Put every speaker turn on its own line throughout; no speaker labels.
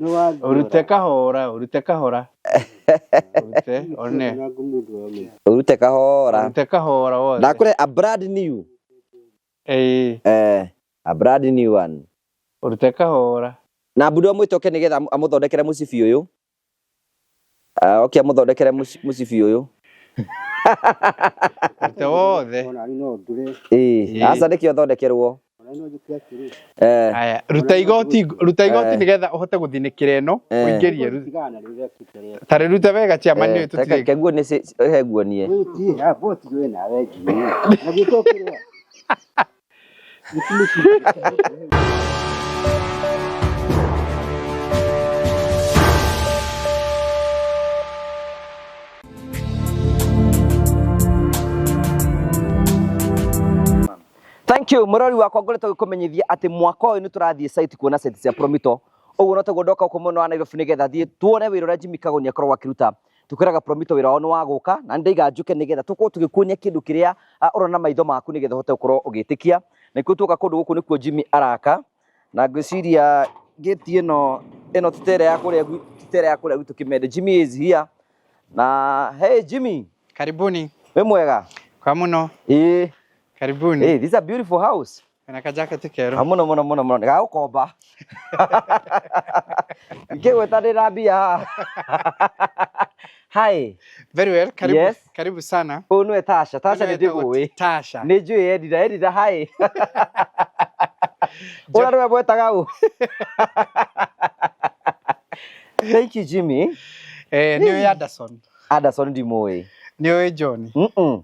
Ũrute kahora, ũrute kahora. Ũrute, one.
Ũrute kahora.
Ũrute kahora wothe.
Ndakũre a brand new.
Ĩĩ.
Eh, a brand new one.
Ũrute kahora.
Na Budo amwĩte oke nĩgetha amũthondekere mũcibi ũyũ. Ah, oke amũthondekere mũcibi ũyũ.
Ũrute wothe.
Ĩĩ, aca nĩkĩo thondekerwo. Eh.
Aya, ruta igoti, ruta igoti nĩgetha ũhote gũthinĩkĩra ĩno, ũingĩrie. Ta rĩrute wega chairman nĩ tũtirĩ.
Reke nguonie he nguonie. Thank you murori wakwa ngoretwo ngĩkũmenyithia atĩ mwaka ũyũ nĩ tũrathiĩ site kuona site cia Promito ũguo no taguo ndoka gũkũ mwena wa Nairobi nĩgetha thiĩ tuone wĩra ũrĩa Jimmy Kagoni akoragwo akĩruta. Tũkwĩraga Promito wĩra wao nĩ wa gũka na nĩ ndaiga njũke nĩgetha tũkorwo tũgĩkuonia kĩndũ kĩrĩa ũrona na maitho maku nĩgetha ũhote gũkorwo ũgĩtĩkia. Na nĩkuo tuoka kũndũ gũkũ nĩkuo Jimmy araka na ngwĩciria gate ĩno ĩno ti ta ĩrĩa ya kũrĩa ti ta ĩrĩa ya kũrĩa gwitũ Kĩmende. Jimmy is here na hey Jimmy.
Karibuni.
Wĩ mwega?
Kwa mũno.
Ĩĩ.
Karibuni.
Hey, this is a beautiful house.
Kana ka jacket keru.
Ah, muno muno muno muno. Nĩgagũkomba. Ingĩgwĩta ndĩ na mbia haha. Hi.
Very well. Karibu.
Yes.
Karibu sana.
Ũyũ nĩwe Tasha. Tasha
Ũyũ
nĩ
wetagwo
ndĩmũĩ.
Tasha.
Nĩ njũĩ Edina. Edina hi. Ũrĩa nĩwe mwetaga ũ? Thank you Jimmy.
Eh, nĩ ũĩ Anderson.
Anderson ndimũĩ.
Nĩ ũĩ John.
Mm-mm.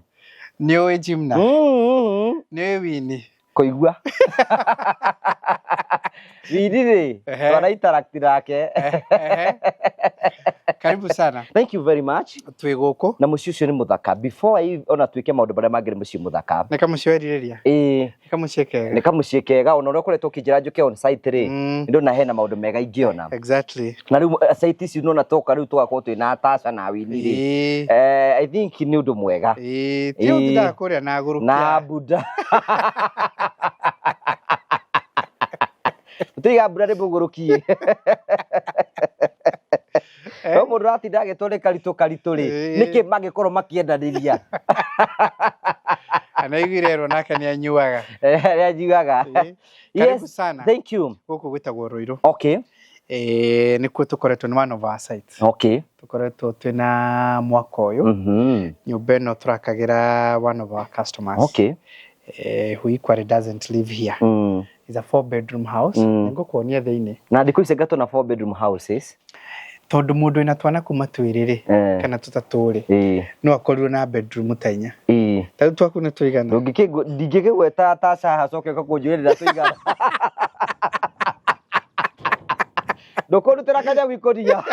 Nĩ ũĩ Jimna.
Mm-mm.
Nĩ ũĩ Winnie.
Kũigua. Winnie rĩ,
Ehe.
twana interact nake.
Ehe. Karibu sana.
Thank you very much.
Twĩ gũkũ.
Na mũciĩ ũcio nĩ mũthaka. Before I ona twĩke maũndũ marĩa mangĩ nĩ mũciĩ mũthaka.
Nĩ kamũciĩ werirĩria?
Ĩĩ.
Nĩ kamũciĩ kega.
Nĩ kamũciĩ kega ona ũrĩa ũkoretwo ũkĩnjĩra njũke on site rĩ,
Mm.
ndona hena maũndũ mega ingĩona.
Exactly.
Na rĩu site ici nona toka rĩu tũgakorwo twĩna Tasha na Winnie rĩ.
Ĩĩ.
I think nĩ ũndũ mwega.
Ĩĩ, ti ũtindaga kũrĩa na agũrũkia.
Na Buda. Tũtiga mbura nĩ mũgũrũkie. No mũndũ aratinda agĩtwo nĩ karitũ karitũ rĩ,
Ĩĩ.
nĩkĩ mangĩkorwo makĩendanĩria?
Anaiguire erwo nake nĩ anyuaga.
Nĩ anyuaga.
Ĩĩ.
Yes,
Karibu sana.
Thank you.
Gũkũ gwĩtagwo Ruiru.
Okay.
Eh, nĩkuo tũkoretwo nĩ one of our sites.
Okay.
Tũkoretwo twĩna mwaka ũyũ. Nyũmba ĩno tũrakagĩra one of our customers.
Okay.
Eh, who equally doesn't live here. It's a 4 bedroom house. Nĩngũkuonia thĩinĩ.
Na thikũ ici ngatũ na 4 bedroom houses.
Tondũ mũndũ wĩna twana kuma twĩrĩ rĩ,
Eh.
kana tũtatũ rĩ,
Ĩĩ.
no akorirwo na bedroom ta inya.
Ĩĩ.
Ta rĩu twaku nĩ tũigana.
Ndingĩkĩgweta Tasha haha coke ũka kũnjũrĩrĩra tũigana. Ndũkũndutĩra kanyamũ ikũnia.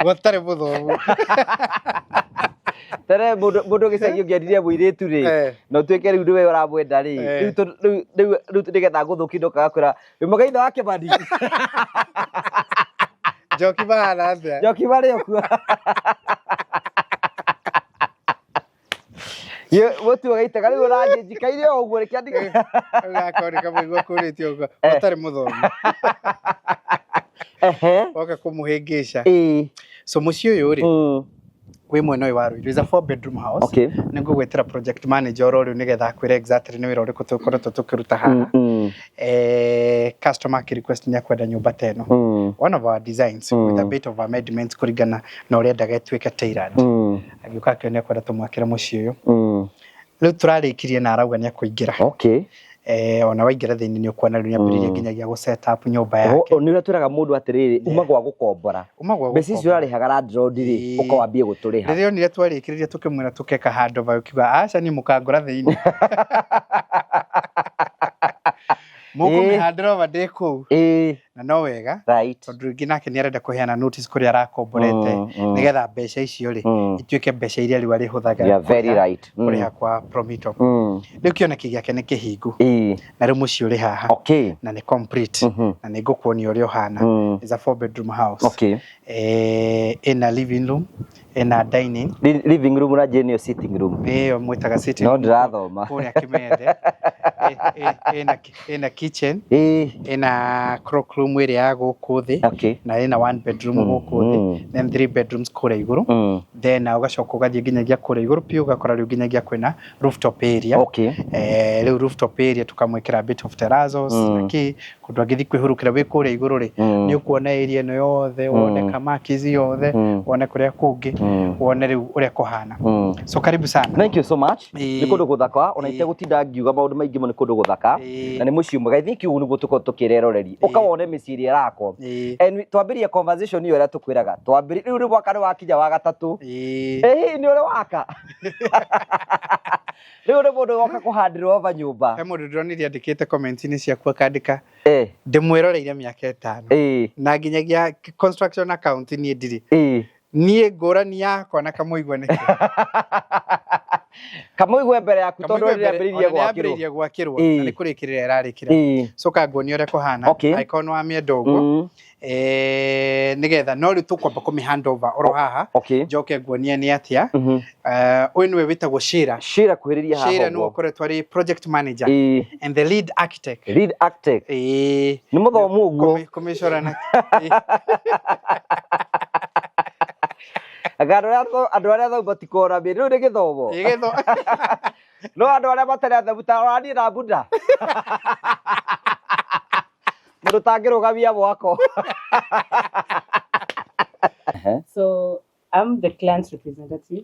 Gũtarĩ mũthomu.
Tere mũndũ gĩcagi ũngĩendire mũirĩtu rĩ,
Eh.
na ũtuĩke rĩu nĩwe ũramwenda rĩ,
Eh.
rĩu rĩu rĩu rĩu nĩgetha ngũthũkie ndokaga kwĩra wĩ mũgaitha wa Kĩmani.
Njoki mahana atĩa?
Njoki marĩ o kuo. Mũtu ũgaitĩka rĩu ũranjĩnjikaire o ũguo reke andĩke.
Rĩu gaka nĩ kamũigua kũrĩtie ũguo.
Eh.
Ũtarĩ mũthomu.
Ehe.
Woka kũmũhĩngĩca.
Ĩĩ.
So mũciĩ ũyũ rĩ, wĩ mwena ũyũ wa Ruiru. It's a 4 bedroom house.
Okay.
Nĩ ngũgwĩtĩra project manager oro rĩu nĩgetha akwĩre exactly nĩ wĩra ũrĩkũ tũkoretwo tũkĩruta haha. Customer akĩ request nĩ akwenda nyũmba ta ĩno. One of our designs with a bit of amendments kũringana na ũrĩa endaga ĩtuĩke tailored. Agĩũka akĩona akwenda tũmwakĩre mũciĩ ũyũ. Rĩu tũrarĩkirie na arauga nĩ akũingĩra.
Okay.
Eh, ona waingĩra thĩinĩ nĩ ũkuona rĩu nĩ ambĩrĩirie nginyagia gũ set up nyũmba yake.
Nĩ ũrĩa twĩraga mũndũ atĩrĩrĩ, uma gwa gũkombora.
Uma gwa
Mbeca icio
gũkombora.
ũrarĩhaga landlord rĩ,
Ĩĩ.
ũka wambie gũtũrĩha.
Rĩrĩa onire twarĩkĩrĩria tũkĩmwĩra tũkeka handover ũkiuga aca niĩ mũkangora thĩinĩ. Mũkũmĩhandĩra over ndĩ kũu.
Ĩĩ.
Na no wega.
Right.
Tondũ rĩngĩ nake nĩ arenda kũheana notice kũrĩa arakomborete nĩgetha mbeca icio rĩ ituĩke mbeca iria rĩu arĩhũthagĩra
You are very right.
Kũrĩha kwa Promito. Rĩu kĩoneki gĩake nĩ kĩhingu.
Ĩĩ.
Na rĩu mũciĩ ũrĩ haha.
Okay.
Na nĩ complete. Na nĩ ngũkuonia ũrĩa ũhana. It's a 4 bedroom house.
Okay.
Eh, ĩna living room, Ĩna dining.
Living room na njĩĩ nĩyo sitting room.
Ĩyo mwĩtaga sitting
No
room
ndĩrathoma.
Kũrĩa Kĩmethe. Ĩna kitchen. Ĩna cloak room ĩrĩa ya gũkũ thĩ. Na ĩna one bedroom gũkũ thĩ. Then three bedrooms kũrĩa igũrũ. Then ũgacoka ũgathiĩ nginyagia kũrĩa igũrũ piũ, ũgakora rĩu nginyagia kwĩna rooftop area. Rĩu rooftop area tũkamwĩkĩra a bit of terrazos na kĩ, kũndũ angĩthiĩ kwĩhurũkĩra wĩ kũrĩa igũrũ rĩ, nĩ ũkuona area ĩno yothe, wone Kamakizi yothe, wone kũrĩa kũngĩ, wone rĩu ũrĩa kũhana. So karibu sana.
Thank you so much. Nĩ kũndũ gũthaka, ona itegũtinda ngiuga maũndũ maingĩ mũno, nĩ kũndũ gũthaka. Na nĩ mũciĩ mwega. I think ũguo nĩguo tũkorwo tũkĩreroreri. Ũka wone mĩciĩ ĩrĩa ĩrakwo. And twambĩrĩrie conversation ĩyo ĩrĩa tũkwĩraga. Twambĩrĩrie, rĩu nĩ mwaka nĩ wakinya wa gatatũ. Ĩ hihi nĩ ũrĩ waka? Rĩu nĩ mũndũ woka kũhandĩrwo over nyũmba.
He mũndũ ndĩronire andĩkĩte comment-inĩ ciaku akandĩka, ndĩmwĩroreire mĩaka 5. Na nginyagia construction account niĩ ndirĩ. Niĩ ngũrani yakwa na Kamũigua nĩkĩ?
Kamũigua mbere yaku tondũ
Kamũigua mbere,
nĩambĩrĩirie
ona
gwakĩrwo.
nĩambĩrĩirie gwakĩrwo, na nĩ kũrĩkĩrĩra ĩrarĩkĩra. Coka nguonie ũrĩa kũhana. Angĩkorwo nĩ wamĩenda ũguo. Nĩgetha no rĩu tũkwamba kũmĩ hand over oro haha. Njoke nguonie nĩ atĩa. Ũyũ nĩwe wĩtagwo Sheila.
Sheila kuhĩrĩria haha
Sheila nĩwe
ũguo.
ũkoretwo arĩ project manager. And the lead architect.
Lead architect. Nĩ mũthomu ũguo.
Kũmĩcora na
Anga andũ arĩa athomu matikona mĩrĩ, rĩu nĩ gĩthomo.
Ĩ, gĩthomo.
No andũ arĩa matarĩ athomu ta ũraniĩ na mbunda. Mũndũ ũtangĩrũgamia mwako.
So I'm the client's representative.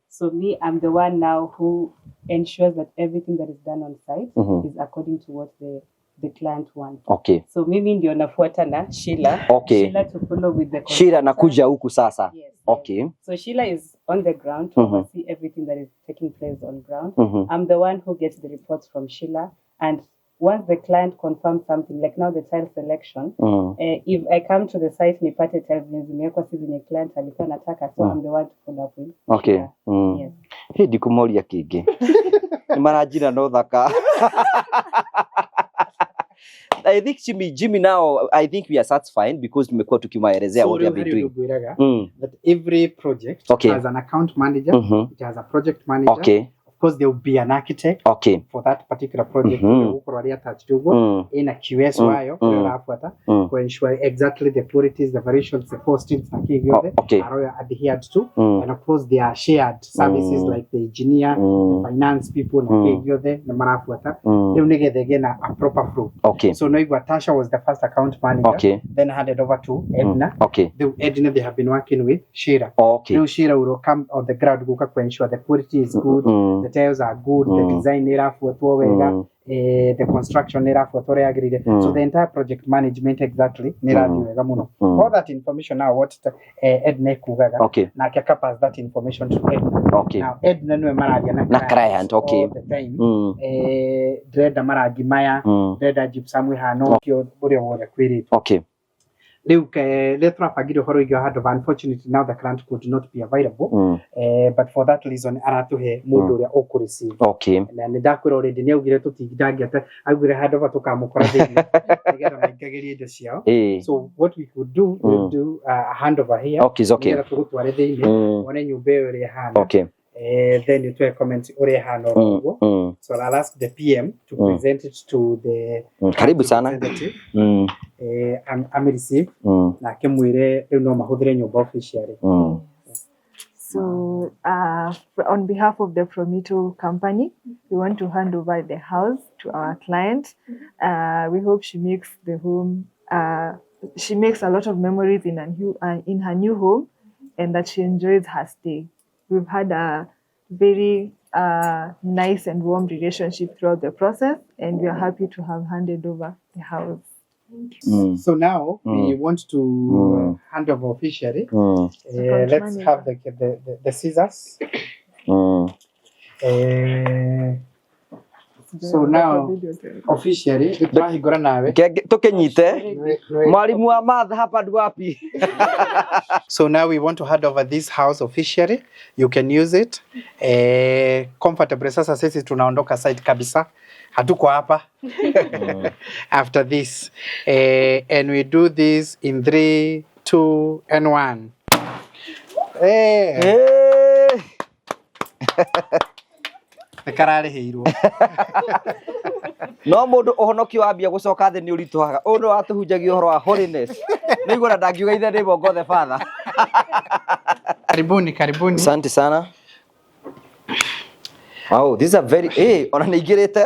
So me, I'm the one now who ensures that everything that is done on site is according to what the client wants. So mimi ndio nafuata na Sheila. Sheila to follow with the
Sheila
contractor.
nakuja huku sasa.
Yes. So Sheila is on the ground to oversee everything that is taking place on ground. I'm the one who gets the reports from Sheila, and once the client confirms something, like now the tile selection, if I come to the site nipate tiles zenye zimewekwa si zenye client alikuwa anataka, so I'm the one to follow up with Sheila. Yes.
Hĩ, ndikũmoria kĩngĩ. Nĩ maranjina no thaka. I think Jimmy now, I think we are satisfied because tumekuwa tukimaelezea
So
what we have been
rĩu
doing.
harĩ ũndũ ngwĩraga, that every project has an account manager, it has a project manager. Of course, there will be an architect for that particular project. Ũgũkorwo arĩ attached ũguo. Ĩna QS wayo, ũrĩa ũrabuata, to ensure exactly the qualities, the variations, the costings, na kĩ gĩothe aroya adhered to. And of course, there are shared services like the engineer, the finance people, na kĩ gĩothe nĩ marabuata. Rĩu nĩgetha ĩgĩe na a proper flow. So no igua Tasha was the first account manager, then handed over to Edna. Rĩu Edna, they have been working with Sheila. Rĩu Sheila will come on the ground gũka ku ensure the quality is good, the tiles are good, the design nĩ ĩrabuatwo wega, the construction nĩ ĩrabuatwo ũrĩa yagĩrĩire. So the entire project management exactly nĩ ĩrathiĩ wega mũno. All that information now what Edna ekugaga, nake aka pass that information to Edna. Now Edna nĩwe mararia na
Na client, okay.
all the time. Ndĩrenda marangi maya, ndĩrenda gypsum ĩhana ũkĩo ũrĩa wothe kwĩrĩtwo. Rĩu rĩrĩa tũrabangire ũhoro wĩgiĩ handover, unfortunately now the client could not be available. But for that reason aratũhe mũndũ ũrĩa ũkũ receive. Na nĩ ndakwĩra already nĩ augire tũtingĩndangĩate, augire handover tũkamũkora thĩinĩ nĩgetha maingagĩrie indo ciao. So what we could do, we'll do a handover here.
Okay, it's okay.
Nĩgetha tũgũtware thĩinĩ, wone nyũmba ĩyo ũrĩa ĩhana. Then you tell comment ũrĩa ĩhana oro ũguo. So I'll ask the PM to present it to the
Karibu sana.
representative. Am receive. Na akĩmwĩre rĩu no mahũthĩre nyũmba officially.
So on behalf of the Promito company, we want to hand over the house to our client. We hope she makes the home, she makes a lot of memories in her new home, and that she enjoys her stay. We've had a very nice and warm relationship throughout the process, and we are happy to have handed over the house.
So now we want to hand over officially.
Account
Let's
manager.
have the scissors. So now officially tũrahingũra nawe.
Tukinyite mwalimu wa math hapa ndi wapi?
So now we want to hand over this house officially. You can use it comfortably. Sasa sisi tunaondoka site kabisa, hatuko hapa after this, and we do this in 3, 2 and 1. Eh,
Eh.
nĩ kararĩhĩirwo.
No mũndũ ũhonokio wambia gũcoka thĩ nĩ ũritũhaga. Ũyũ nĩ watũhunjagia ũhoro wa holiness. Nĩiguo na ndangiuga ithe nĩ God the Father.
Karibuni, karibuni.
Asante sana. Wow, this is a very eh ona nĩ ingĩrĩte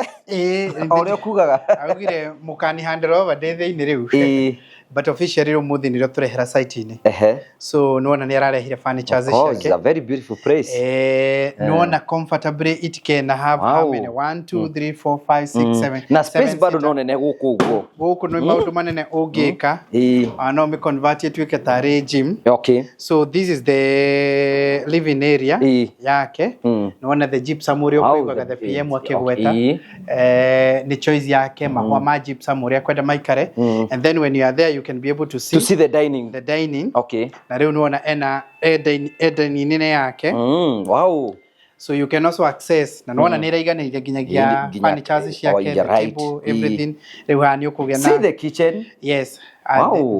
o ũrĩa ũkugaga.
Augire mũkani hand over ndĩ thĩinĩ rĩu.
Ĩĩ.
But officially rĩu mũthĩ nĩrĩo tũrehera site-inĩ.
Ehe.
So nĩwona nĩ ararehire furnitures
Oh, it's a
ciake.
very beautiful place.
Eh, nĩwona comfortably it can have
Wow.
how many? 1 2 3 4 5 6 7.
Na space bado no nene gũkũ ũguo.
Gũkũ nĩ maũndũ manene ũngĩka.
Ĩĩ.
Ah, no mĩconvert ĩtuĩke tarĩ gym.
Okay.
So this is the living area
Ĩĩ.
yake.
Mm.
Nĩwona the gypsum ũrĩa
Wow,
ũkũiguaga the PM akĩgweta.
Ĩĩ.
Eh, nĩ choice yake mahũa ma gypsum ũrĩa kwenda maikare. And then when you are there you can be able to see,
To see the dining.
the dining.
Okay.
Na rĩu nĩwona ena e dining yake.
Wow.
So you can also access na nĩwona nĩ ĩraiganĩire nginyagia
Nginya-
furnitures
oh,
ciake,
yeah,
the
right.
table,
Ĩĩ.
everything. Rĩu haha nĩ ũkũgĩa
See
na
the kitchen.
yes,
Wow.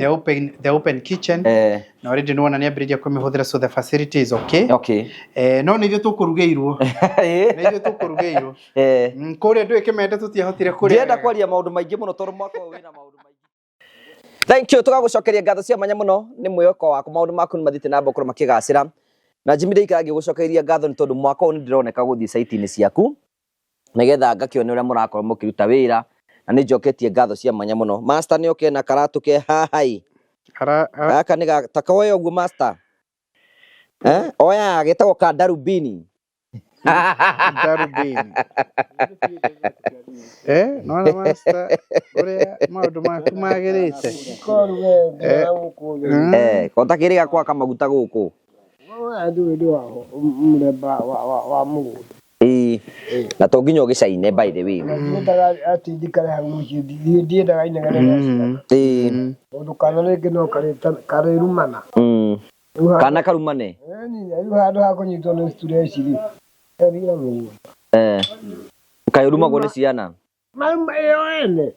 the open kitchen.
Eh,
Na already nĩwona nĩ ambĩrĩria kũmĩhũthĩra, so the facility is okay.
okay.
Eh, no nĩ ithuĩ tũkũrugĩirwo.
Ĩĩ.
Nĩ ithuĩ tũkũrugĩirwo.
Eh.
Kũrĩa ndũĩ kĩmende tũtiahotire kũrĩa.
Ndienda kwaria maũndũ maingĩ mũno tondũ mwaka ũyũ wĩna maũndũ maingĩ. Thank you, tũgagũcokeria ngatho cia mwanya mũno nĩ mwĩhoko waku maũndũ maku nĩ mathiĩte na mbere gũkorwo makĩgacĩra. Na Jimmy ndaikara ngĩgũcokeria ngatho nĩ tondũ mwaka ũyũ nĩ ndĩroneka gũthiĩ site-inĩ ciaku nĩgetha ngakĩone ũrĩa mũrakorwo mũkĩruta wĩra na nĩ njoketie ngatho cia mwanya mũno. Master nĩ oke na karatũ ke haha ĩ. Gaka nĩ ta koe ũguo master. Eh, oya getagwo ka darubini.
Darubini. Eh, nona master ũrĩa maũndũ maku magĩrĩte. Eh,
Eh, kota kĩrĩ gakwa kamaguta gũkũ.
Mũremba wa mũgũnda.
Ĩĩ. Na to nginya ũgĩcaine by the way.
Ndiendaga atĩ njikare hau mũciĩ, ndiendaga inegene rĩa ciana.
Ĩĩ.
Tondũ kana rĩngĩ no karĩrumana.
Kana karumane.
Rĩu handũ ha kũnyitwo nĩ stress rĩ, ethire mũgũnda.
Eh. Kaĩ ũrumagwo nĩ ciana?
Maruma ĩyo ene.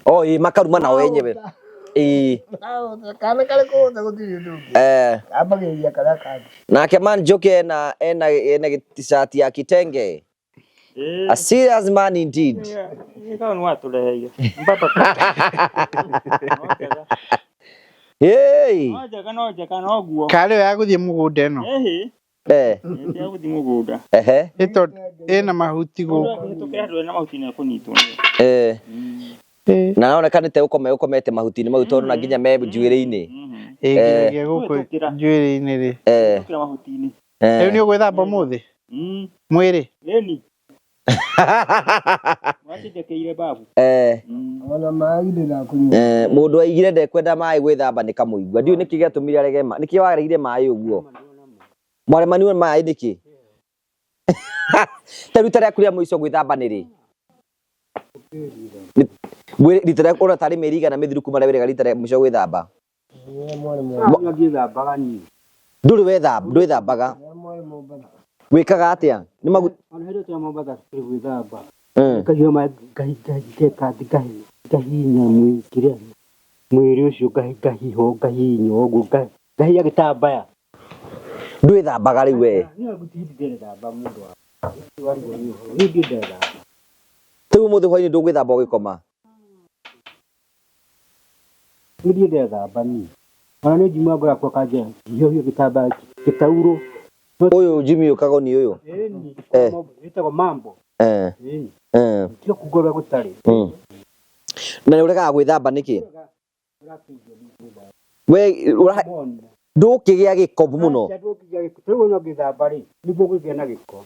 Oh, ĩĩ, makarumana o enyewe. Ĩĩ.
Kana karĩ kũhota gũtirĩ ũndũ ũngĩ.
Eh.
Kambagĩrĩria karĩa kangĩ.
Nake man Njoki ena ena ena t-shirt ya kitenge. A serious man indeed.
Nĩ watũreheire. Mbaba.
Hey.
No njega no njega no guo.
Karĩ ĩyo ya gũthiĩ mũgũnda ĩno.
Ehe.
Eh.
Ya gũthiĩ mũgũnda.
Ehe.
Ĩto ĩna mahuti gũkũ.
Kũhĩtũkĩra andũ ena mahuti nĩ ekũnyitwo.
Eh. Na aroneka nĩ te ũkome ũkomete mahuti-inĩ mau tondũ na nginya me njuĩrĩ-inĩ.
Ĩ nginyagia gũkũ njuĩrĩ-inĩ rĩ.
Eh.
Kũhĩtũkĩra mahuti-inĩ.
Rĩu nĩ ũgwĩthamba ũmũthĩ? Mwĩrĩ?
Ĩni. Wacinjekeire babu.
Eh.
Ona maĩ ndĩrakũnyua.
Eh, mũndũ aigire ndekwenda maĩ gwĩthamba nĩ kamũigua. Ndiũĩ nĩkĩ gĩatũmire arege maĩ. Nĩkĩ waregire maĩ ũguo? Mwaremaniwe maĩ nĩkĩ? Ta rita rĩaku rĩa mũico gwĩthamba nĩ rĩ? Rita rĩa ũrona tarĩ mĩeri igana mĩthiru kuma rĩrĩa wĩrega rita rĩa mũico gwĩthamba?
Ngĩthambaga niĩ.
Ndũrĩ wethamba, ndwĩthambaga. Wĩkaga atĩa? Nĩ magu
Ona hĩndĩ ĩrĩa Mombatha tũrĩ gwĩthamba.
Mm.
Ngahiha maĩ ngahihinya mwĩrĩ mwĩrĩ ũcio ngahihwo ngahihinywo ũguo ngahihinya gĩtambaya.
Ndwĩthambaga rĩu we.
Niĩ gũtirĩ hĩndĩ ndĩrethamba mũndũ wa. Warigwo nĩ ũhoro. Niĩ ndirĩ ndethamba.
Rĩu ũmũthĩ hwainĩ ndũgwĩthamba ũgĩkoma?
Niĩ ndirĩ ndethamba niĩ. Ona nĩ njiuma ngora kwa kanja hiũhio gĩtambaya gĩtaurũ.
Ũyũ Jimmy ũkago nĩ ũyũ?
Ĩni.
Eh.
Ĩtagwo mambo.
Eh.
Ĩni.
Eh.
Tiga kuga ũrĩa gũtarĩ.
Na nĩ ũregaga gwĩthamba nĩkĩ? We ndũkĩgĩa gĩko mũno.
Rĩu no ngĩthamba rĩ, nĩguo ngũgĩa na gĩko.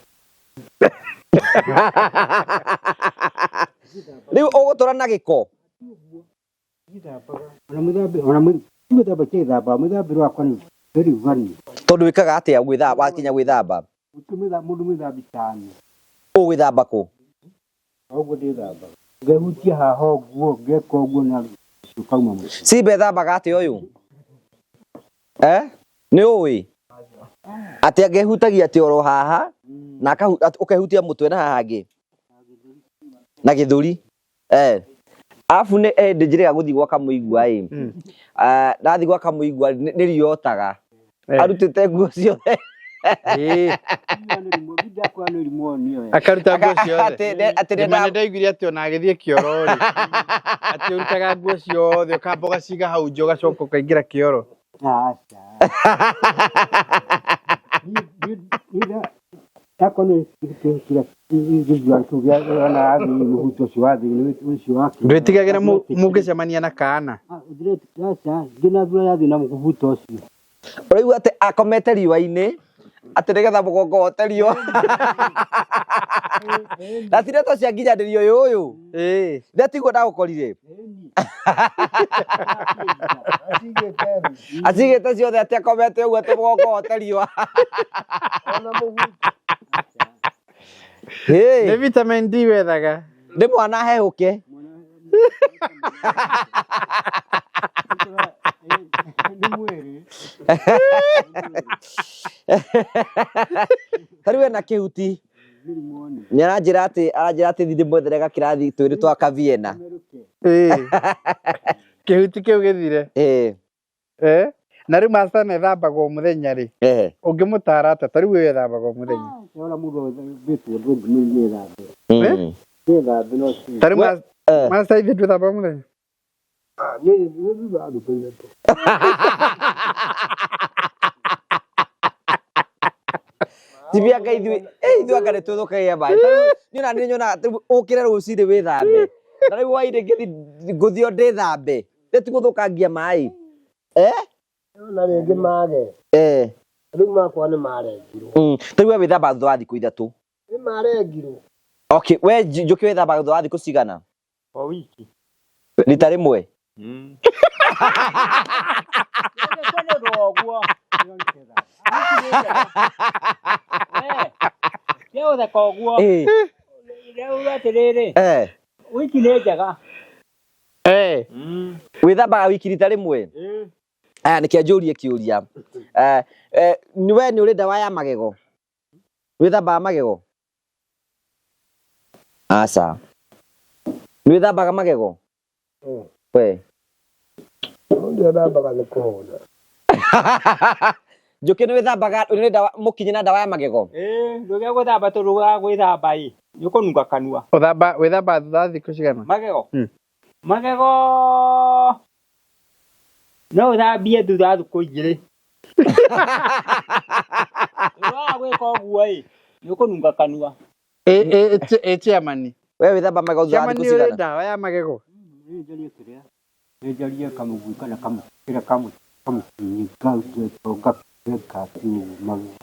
Rĩu ũgũtũra na gĩko?
Ona mwĩthambe ona mwĩthamba kĩthamba mwĩthambĩro wakwa nĩ very funny.
Tondũ wĩkaga atĩa gwĩthamba wakinya gwĩthamba?
Gũtirĩ mũndũ mwĩthambi tani.
Ũgwĩthamba kũ?
Ũguo ndĩthambaga. Ngehutia haha ũguo ngeka ũguo na ũkauma mũciĩ.
Simba ethambaga atĩa ũyũ? Eh? Nĩ ũĩ? Atĩ angĩhutagia atĩ oro haha na ũkehutia mũtwe na haha hangĩ na gĩthũri. Eh. Arabu nĩ ndĩ njĩrĩga gũthiĩ gwa Kamũigua ĩ. Ndathiĩ gwa Kamũigua nĩ riotaga. Arutĩte nguo ciothe.
Ĩĩ. Akaruta nguo ciothe.
Atĩ
Nĩ ma nĩndaiguire atĩ ona agĩthiĩ kĩoro rĩ, atĩ ũrutaga nguo ciothe ũkamba ũgaciga hau nja ũgacoka ũkaingĩra kĩoro. Ndwĩtigagĩra mũngĩcemania na kaana?
Ũraigua atĩ akomete riũa-inĩ atĩ nĩgetha mũgongo wote riũa. Na ti ndeto cia nginyanĩrio ũyũ ũyũ.
Ĩĩ.
Nĩ tiguo ndagũkorire. Acigĩte ciothe atĩ akomete ũguo atĩ mũgongo wote riũa.
Nĩ
Hĩ,
vitamin D wethaga.
nĩ mwana hehũke. Ta rĩu ena kĩhuti. Nĩ aranjĩra atĩ thiĩ ndĩmwethere gakĩrathi twĩrĩ twa Kaviena.
Ĩĩ. Kĩhuti kĩu gĩthire.
Ĩĩ.
Eh? Na rĩu master nĩethambagwo mũthenya rĩ, ũngĩmũtara atĩa? Ta rĩu we wĩthambagwo mũthenya.
Mm.
Ta rĩu master ithuĩ twĩthambaga mũthenya?
Tibia ngai ithuĩ ithuĩ anga nĩ twĩthũkagia maĩ. Ta rĩu niĩ ona nĩ nyonaga ta rĩu ũkĩre rũcinĩ wĩthambe. Na rĩu hwainĩ ngĩthiĩ ngũthiĩ o ndĩthambe. Nĩ ti gũthũkangia maĩ. Eh?
Na rĩngĩ mage.
Eh.
Rĩu makwa nĩ marengirwo.
Mm. Ta rĩu we wĩthambaga thutha wa thikũ ithatũ.
Nĩ marengirwo.
Okay, we Njũkĩ wĩthambaga thutha wa thikũ cigana?
O wiki.
Rita rĩmwe.
Nĩ ũndũ wa ũguo. Nĩ ũtheka ũguo.
Ĩĩ.
Rĩu atĩrĩrĩ,
Eh.
wiki nĩ njega.
Eh.
Wĩthambaga wiki rita rĩmwe. Aya nĩkĩo njũrie kĩũria. Eh, eh, we nĩ ũrĩ ndawa ya magego? Wĩthambaga magego? Aca. Nĩ wĩthambaga magego? We.
Mũndũ ethambaga nĩ kũhũna.
Njũkĩ nĩ wĩthambaga nĩ ũrĩ ndawa mũkinyi na ndawa ya magego?
Ĩĩ, ndũgĩa gwĩthamba tondũ wa gwĩthamba ĩ, nĩ ũkũnunga kanua.
Ũthamba wĩthambaga thutha wa thikũ cigana?
Magego.
Mm.
Magego no ũthambie thutha wa thikũ igĩrĩ. Waga gwĩka ũguo ĩ, nĩ ũkũnunga kanua.
Ĩ chairman.
We wĩthamba magego thutha wa
Chairman
thikũ
nĩ ũrĩ
cigana?
ndawa ya magego?
Nĩ njarie kamũgui kana kamũkĩra kamũkinyi ngaruta magego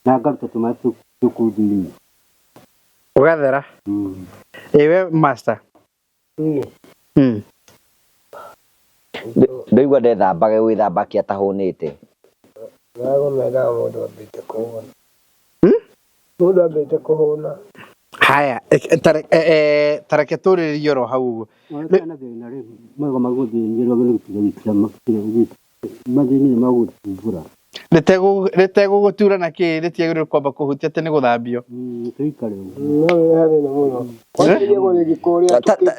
na ngaruta tũmaĩ tũkũu thĩinĩ.
Ũgathera. Ĩ we master. Mm.
Ndaigua ndethambaga gwĩthamba kĩ atahũnĩte.
Magego mendaga mũndũ ambĩte kũhũna. Mũndũ ambĩte kũhũna.
Haya, ta reke tũrĩrĩrie oro hau ũguo.
Ona thĩna rĩ, magego magũthĩnjĩrwo nĩ gũtiga mathĩna nĩ magũthumbũra.
Rĩtegũgũtura na kĩ rĩtiagĩrĩirwo kwamba kũhutia atĩ nĩ gũthambio.
Tũikare ũguo.
No wĩra thĩna mũno. Kwanjĩrĩria gũgĩthiĩ kũrĩa tũkĩte.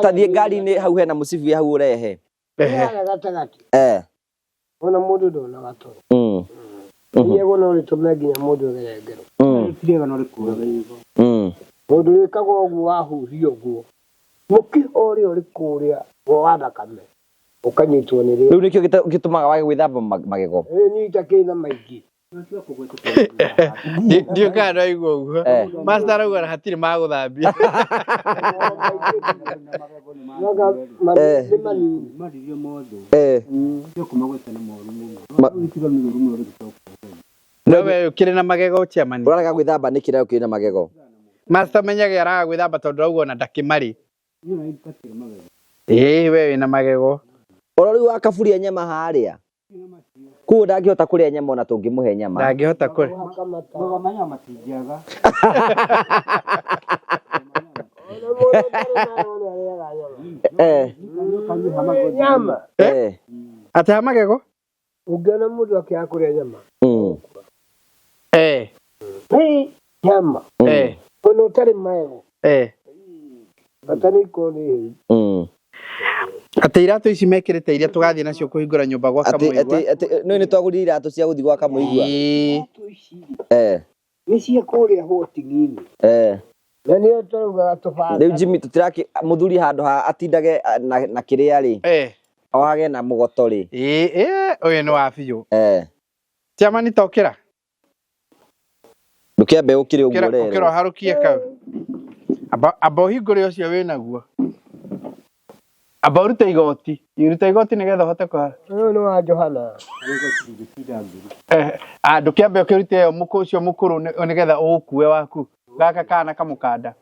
Tathiĩ ngari-inĩ hau hena mũcibi hau ũrehe.
Ehe.
Harĩa gatagatĩ.
Eh.
Ona mũndũ ndonaga toro.
Mm.
Igego no rĩtũme nginya mũndũ agere ngero.
Mm.
Rĩtiga no rĩkũraga igego.
Mm.
Mũndũ wĩkaga ũguo wahuhia ũguo. Mũkiha ũrĩa ũrĩ kũrĩa wa thakame ũkanyitwo nĩ rĩera.
Rĩu nĩkĩo gĩtũmaga wage gwĩthamba magego.
Ĩ nyita kĩna maingĩ.
Ndiũ kana ndaigua ũguo.
Eh.
Master arauga hatirĩ magũthambia.
Eh.
Nĩ manini.
Maririo mothe.
Eh.
Ndio kũmagweta na moru mũno.
Ma-
Rĩtiga mĩũru mũno rĩgĩcoka.
No we ũkĩrĩ na magego chairman.
Ũrarega gwĩthamba nĩkĩ na ũkĩrĩ na magego?
Master menyage araga gwĩthamba tondũ arauga ona ndakĩmarĩ.
Niĩ ona nĩ magego.
Ĩĩ we wĩna magego.
Oro rĩu wakaburia nyama harĩa. Koguo ndangĩhota kũrĩa nyama ona tũngĩmũhe nyama.
Ndangĩhota kũrĩa.
Magego ma nyama matingĩaga.
Ona mũndũ ũtarĩ nayo nĩ arĩaga nyama.
Eh.
Nyama.
Eh.
Atĩ ha magego?
Ũngĩona mũndũ akĩaga kũrĩa nyama.
Mm.
Eh.
Nyama.
Eh.
Ona ũtarĩ magego.
Eh.
Bata nĩ ikorwo nĩ hĩu.
Mm.
Atĩ iratũ ici mekĩrĩte iria tũgathiĩ nacio kũhingũra nyũmba gwa
Atĩ
Kamũigua.
atĩ atĩ nĩ nĩ twagũrire iratũ cia gũthiĩ gwa Kamũigua.
Ĩĩ.
Eh.
Nĩ cia kũrĩa hotini-inĩ.
Eh.
Na nĩyo tũraugaga tũbanga.
Rĩu Jimmy tũtiraki mũthuri handũ ha atindage na kĩrĩa rĩ.
Eh.
Ohage na mũgoto rĩ.
Ĩĩ, ĩĩ, ũyũ nĩ wa biũ.
Eh.
Chairman ta ũkĩra.
Ndũkĩambe ũkĩre ũguo
Ũkĩra ũkĩra
ũrerwo.
ũharũkie kau. Amba amba ũhingũre ũcio wĩnaguo. Amba ũrute igoti. Ruta igoti nĩgetha ũhote kũhara.
Ũyũ nĩ wa Johana.
Eh, ah, ndũkĩambe ũkĩrute ĩyo mũkũ ũcio mũkũrũ nĩgetha ũũkue waku. Gaka kana kamũkanda.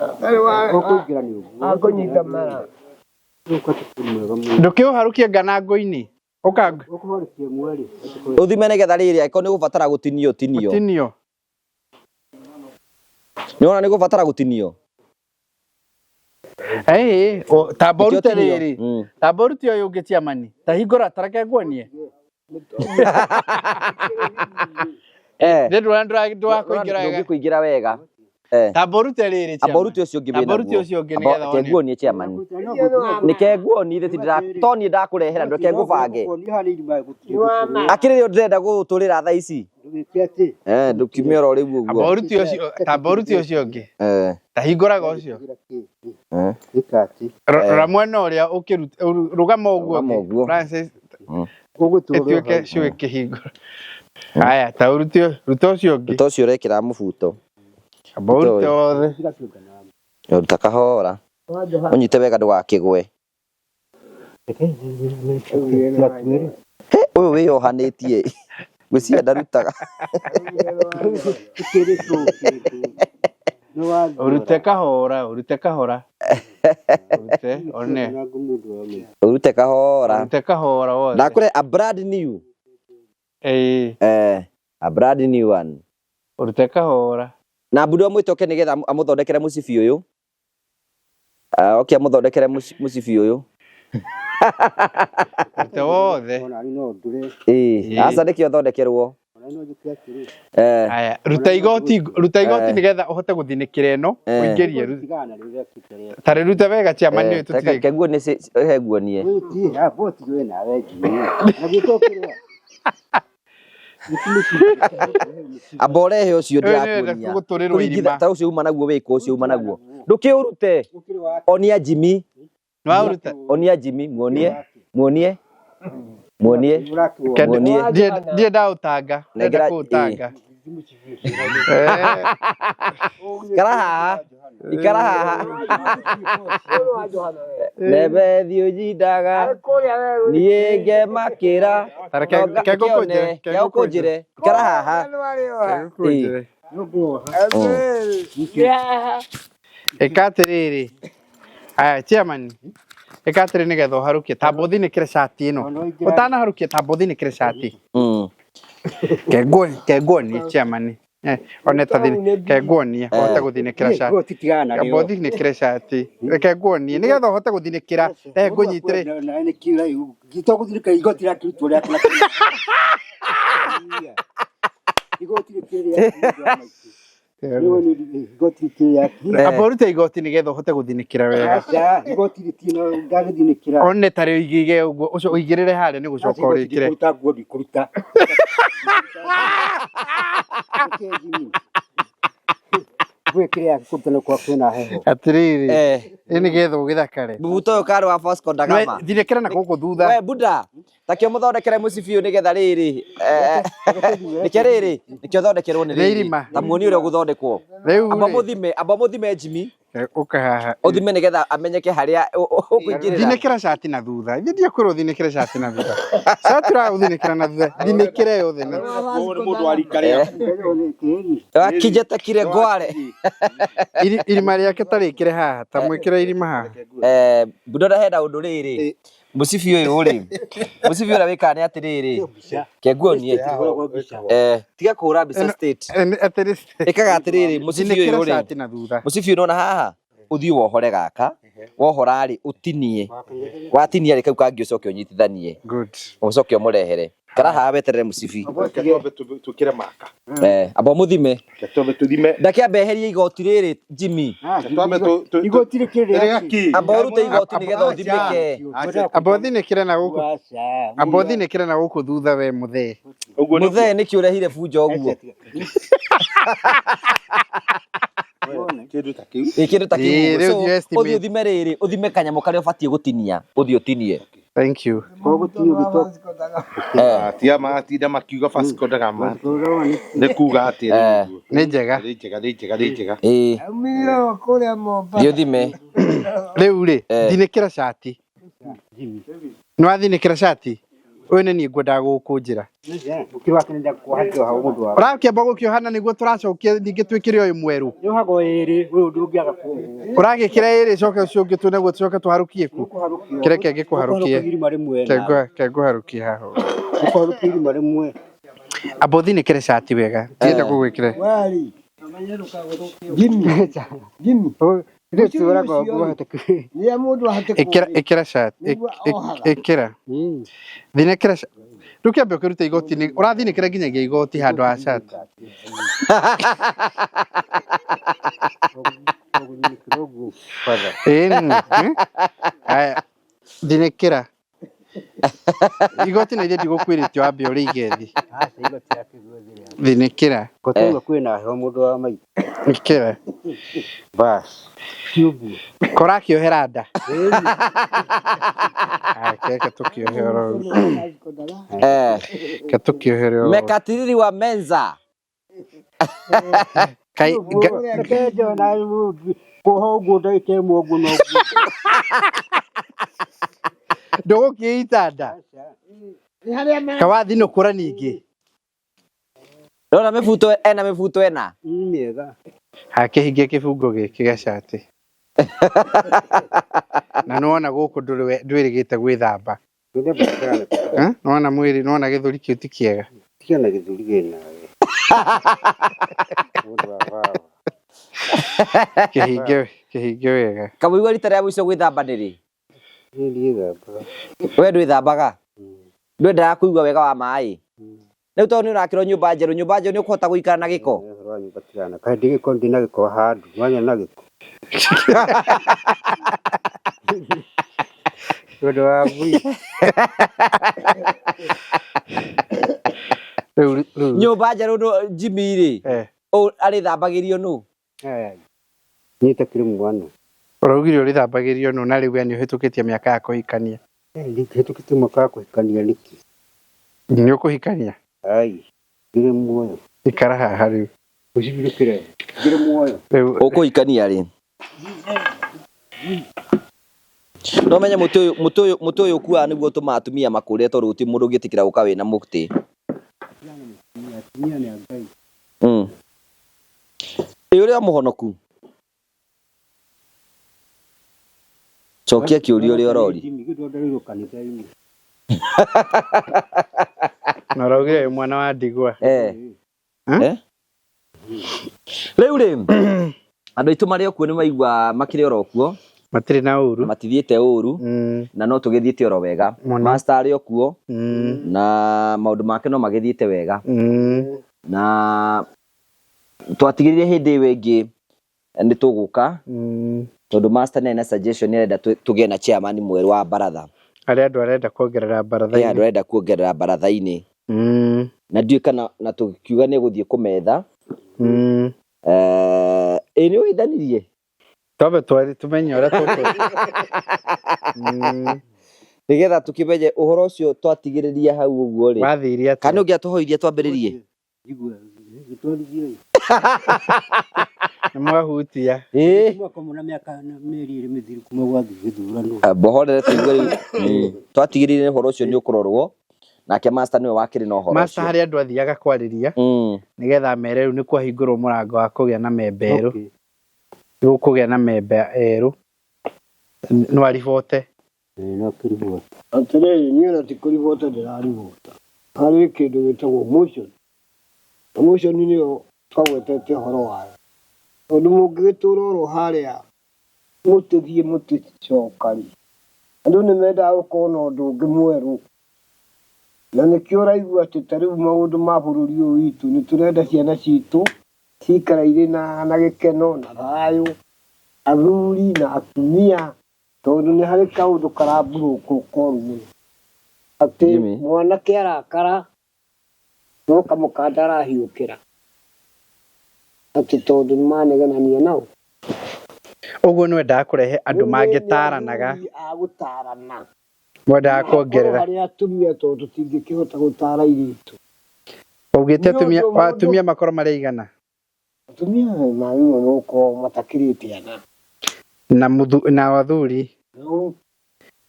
Ũkũingĩra nĩ ũguo.
Akũnyita mara.
Ndũkĩũharũkie nganangũ-inĩ. Ũka
Ũkũharũkia mweri.
Ũthime nĩgetha rĩrĩ angĩkorwo nĩ ũgũbatara gũtinio ũtinio.
gũtinio.
Nĩ wona nĩ ũgũbatara gũtinio.
Ĩĩ, tamba
Nĩkĩo
ũrute
ũtinio.
rĩrĩ.
Mm.
Tamba ũrute ũyũ ũngĩ chairman. Ta hingũra ta reke nguonie.
Eh.
Nĩ ndũra ndwakũingĩra wega.
Ndũngĩkũingĩra wega. Eh.
Tamba ũrute rĩrĩ
Amba
chairman.
ũrute ũcio ũngĩ
Tamba ũrute
wĩnaguo.
ũcio ũngĩ
Amba
nĩgetha
reke
wone.
nguonie chairman. Nĩke nguonie ithe tindĩra to niĩ ndakũrehera ndũreke ngũbange. Akĩrĩ rĩo ndĩrenda gũgũtũrĩra thaa ici. Eh, ndũkiume oro rĩu
Amba
ũguo.
ũrute ũcio, tamba ũrute ũcio ũngĩ.
Eh.
Ta hingũraga ũcio.
Eh.
Rora mwena ũrĩa ũkĩrute rũgama ũguo
Rũgama
ũngĩ.
ũguo.
Francis
Mm.
ĩtuĩke ciũ ĩkĩhingũra. Haya, ta ũrute ruta ũcio ũngĩ.
Ruta ũcio ũrekĩra mũbuto.
Amba ũrute wothe.
Ruta kahora. Ũnyite wega ndũgakĩgwe. He, ũyũ wĩyohanĩtie. Ngwĩciria ndarutaga.
Ũrute kahora, ũrute kahora. Ũrute, one.
Ũrute kahora.
Ũrute kahora wothe.
Ndakũre a brand new.
Ĩĩ,
Eh, a brand new one.
ũrute kahora.
Na Budo amwĩte oke nĩgetha amũthondekere mũcibi ũyũ. Ah, oke amũthondekere mũcibi ũyũ.
Ũrute wothe.
Ĩĩ,
Ĩĩ.
aca nĩkĩo thondekerwo. Eh,
Haya, ruta igoti, ruta igoti
Eh.
nĩgetha ũhote gũthinĩkĩra ĩno,
Eh.
ũingĩrie. Ta rĩrute wega chairman
eh,
ũyũ tũtirĩ.
reke nguonie he nguonie. Amba ũrehe ũcio
Ũyũ nĩarenda
ndĩrakuonia.
gũtũrĩrwo
Kũringitha
irima.
ta ũcio uma naguo wĩkũ ũcio uma naguo. Ndũkĩũrute. Onia Jimmy.
Nĩwaũruta?
Onia Jimmy, muonie. Muonie. Muonie. Muonie.
Ndiĩ ndaũtanga. Ndĩrenda
Nengera-
kũũtanga. Eh.
Ikara haha. Ikara haha. Nebe thiĩ ũnjindaga. Niĩ ngemakĩra.
Ta reke
Tonga-
reke ngũkũnjĩre,
kĩone,
reke
reke ngũkũnjĩre. Ikara haha.
Reke ngũkũnjĩre. Ĩka atĩrĩrĩ. Haya, chairman. Ĩka atĩrĩ nĩgetha ũharũkie. Tamba ũthinĩkĩre cati ĩno. Ũtanaharũkia tamba ũthinĩkĩre cati.
Mm.
Ke nguonie chairman. Eh, one ta thini, ke nguonie ũhote gũthinĩkĩra cati. Amba ũthinĩkĩre cati. Reke nguonie nĩgetha ũhote gũthinĩkĩra. Reke ngũnyitĩre. Amba ũrute igoti nĩgetha ũhote gũthinĩkĩra wega. One ta rĩu ũigĩire ũguo, ũcio ũigĩrĩre harĩa nĩ gũcoka ũrĩkĩre. Atĩrĩrĩ,
Eh.
ĩ nĩgetha ũgĩthakare.
Mũbuto ũyũ karĩ wa Vasco da Gama.
Thinĩkĩra na gũkũ thutha.
We Buda, takĩo mũthondekere mũcibi ũyũ nĩgetha rĩrĩ. Eh, nĩkĩo rĩrĩ, nĩkĩo thondekerwo nĩ
Nĩ
rĩrĩ.
irima.
Ta muonie ũrĩa ũgũthondekwo.
Rĩu
Amba
rĩ,
mũthime, amba mũthime Jimmy.
ũka haha.
Ũthime nĩgetha amenyeke harĩa ũkũingĩrĩra.
Thinĩkĩra cati na thutha. Ithe ndiakwĩrwo ũthinĩkĩre cati na thutha. Cati ũraũthinĩkĩra na thutha. Thinĩkĩre yothe na
Wakinjete kire ngware.
Irima rĩake ta rĩkĩre haha, ta mwĩkĩre irima haha.
Eh, Buda ndahenda ũndũ rĩrĩ. Mũcibi ũyũ rĩ, mũcibi ũrĩa wĩkaga nĩ atĩrĩrĩ. Ke nguonie. Eh, tiga kũhũra mbica state.
Atĩrĩ,
Ĩkaga atĩrĩrĩ, mũcibi ũyũ
thinĩkĩra
rĩ.
cati na thutha.
Mũcibi ũyũ nĩwona haha ũthiĩ wohore gaka wohora rĩ ũtinie watinia rĩ kau kangĩ ũcoke ũnyitithanie
Good.
ũcoke ũmũrehere. Kara haha weterere mũcibi.
Reke twambe twĩkĩre maka.
Eh, amba mũthime.
Reke twambe tũthime.
Ndakĩambe eherie igoti rĩrĩ Jimmy.
Reke twambe
Igoti rĩkĩrĩ
rĩa kĩ?
Amba ũrute igoti nĩgetha ũthimĩke.
Acha.
Amba ũthinĩkĩre na gũkũ. Amba ũthinĩkĩre na gũkũ thutha we mũthee.
Ũguo nĩguo.
Mũthee nĩkĩ ũrehire bunjo ũguo?
Kĩndũ ta kĩu.
Ĩ kĩndũ ta kĩu
Ĩĩ,
ũguo.
rĩu
So,
you estimate.
ũthiĩ ũthime rĩrĩ, ũthime kanyamũ karĩa ũbatiĩ gũtinia, ũthiĩ ũtinie.
Thank you.
Eh,
Tia matinda makiuga Vasco da Gama. Nĩ kuga atĩ
Eh.
Nĩ njega.
nĩ njega nĩ njega nĩ njega.
ĩĩ,
Kũrĩa Mombasa.
thiĩ ũthime.
Rĩu rĩ,
Eh.
thinĩkĩra cati. Nĩ wathinĩkĩra cati? Ũyũ nĩ niĩ ngwendaga gũgũkũnjĩra. Ũrakĩamba gũkĩohana nĩguo tũracokia ningĩ twĩkĩre ũyũ mwerũ. Ũragĩkĩra ĩrĩ coke ũcio ũngĩ tu nĩguo tũcoke tũharũkie ku. Kĩreke ngĩkũharũkie. Ke ngũharũkie haha. ũguo. Amba ũthinĩkĩre cati wega. Ndienda gũgwĩkĩra.
Wari. Jimmy. Jimmy. Rĩrĩa mũndũ ahatĩkwo
Ĩkĩra
rĩ,
ĩkĩra cati.
nĩguo ohaga.
Ĩkĩra. Thinĩkĩra cati. Rĩu kĩambe ũkĩrute igoti nĩ ũrathinĩkĩra nginyagia igoti handũ ha cati. Ĩni. Aya. Thinĩkĩra. Igoti na ithe ndigũkwĩrĩte wambe ũrĩige thĩ. Thinĩkĩra. Ĩkĩra. Korakĩohera nda. Aya, keke tũkĩohe oro ũguo.
Eh,
Ke tũkĩohere oro ũguo.
Mekatilili wa Menza.
Kai ndũgũkĩita nda.
Nĩ harĩa
Kawathinũkũra ningĩ.
Ndona mĩbuto ena mĩbuto ena.
Hakĩhingia kĩbungo gĩkĩ gĩa cati. Na nĩwona gũkũ ndwĩrĩgĩte gwĩthamba. Eh? Nĩwona mwĩrĩ, nĩwona gĩthũri kĩu ti kĩega. Kĩhinge kĩhinge wega.
Kamũigua rita rĩa mũico gwĩthamba nĩ rĩ? We ndwĩthambaga? Ndwendaga kũigua wega wa maĩ? Rĩu tondũ nĩ ũrakĩrwo nyũmba njerũ, nyũmba njerũ nĩ ũkũhota gũikara na gĩko?
Rĩu rĩu
Nyũmba njerũ Jimmy rĩ,
eh
arĩthambagĩrio nũ?
ũraugire ũrĩthambagĩrio nũ na rĩu we nĩ ũhĩtũkĩtie mĩaka ya kũhikania. Nĩ ũkũhikania? Ikara haha rĩu. Rĩu
Ũkũhikania rĩ? No menye mũtĩ ũyũ mũtĩ ũyũ mũtĩ ũyũ ũkuaga nĩguo ũtũmaga atumia makũre tondũ gũtirĩ mũndũ ũngĩtĩkĩra gũka wĩna mũtĩ. Ĩ ũrĩ o mũhonoku? Cokia kĩũria ũrĩa ũroria.
na ũraugire wĩ mwana wa ndigwa.
Eh.
Eh?
Eh? Rĩu rĩ, andũ aitũ marĩ o kuo nĩ maigua makĩrĩ oro kuo
Matirĩ na ũru.
matithiĩte ũru na no tũgĩthiĩte oro wega.
Mũno.
Master arĩ o kuo na maũndũ make no magĩthiĩte wega. Na twatigĩrire hĩndĩ ĩyo ĩngĩ nĩ tũgũka tondũ master nĩ arĩ na suggestion nĩ arenda tũgĩe na chairman mwerũ wa baratha.
Harĩ andũ arenda kuongerera
He andũ
baratha-inĩ.
arenda kuongerera baratha-inĩ na ndiũĩ kana na tũkiuga nĩ egũthiĩ kũmetha. Ĩ nĩ ũhithanirie?
Twambe twari tumenye ũrĩa tũkũ.
Nĩgetha tũkĩmenye ũhoro ũcio twatigĩrĩria hau ũguo rĩ.
Wathiire atĩa?
Kana ũngĩatũhoirie twambĩrĩrie?
Nĩ mwahutia.
Ĩĩ. Mbohorere tũigue rĩu. Twatigĩrĩire ũhoro ũcio nĩ ũkũrorwo nake master nĩwe wakĩrĩ na ũhoro
Master
ũcio.
harĩ andũ athiaga kwarĩria nĩgetha mere rĩu nĩ kwahingũrwo mũrango wa kũgĩa na memba erũ. Nĩ gũkũgĩa na memba erũ. No aribote.
Atĩrĩrĩ, niĩ ona ti kũribota ndĩraribota. Harĩ kĩndũ gĩtagwo motion. Na motion nĩyo twagwetete ũhoro wayo. Tondũ mũngĩgĩtũra oro harĩa mũtĩthiĩ mũtĩcoka rĩ, andũ nĩ mendaga gũkorwo na ũndũ ũngĩ mwerũ. Na nĩkĩo ũraigua atĩ ta rĩu maũndũ ma bũrũri ũyũ witũ nĩ tũrenda ciana citũ cikara irĩ na gĩkeno na thayũ, athuri na atumia, tondũ nĩ harĩ kaũndũ karamburũkwo koru mũno. Atĩ
Jimmy.
mwanake arakara no kamũkanda arahiũkĩra atĩ tondũ nĩ manegenania nao.
Ũguo nĩ wendaga kũrehe andũ mangĩtaranaga.
Nĩ athuri a gũtarana.
Mwendaga kuongerera.
Harĩ atumia tondũ tũtingĩkĩhota gũtara airĩtu.
Waugĩte
Nĩ
atumia
ũndũ mũndũ-
atumia makorwo marĩ aigana?
Atumia magĩrĩirwo nĩ gũkorwo matakĩrĩte ana.
Na mũthu, na athuri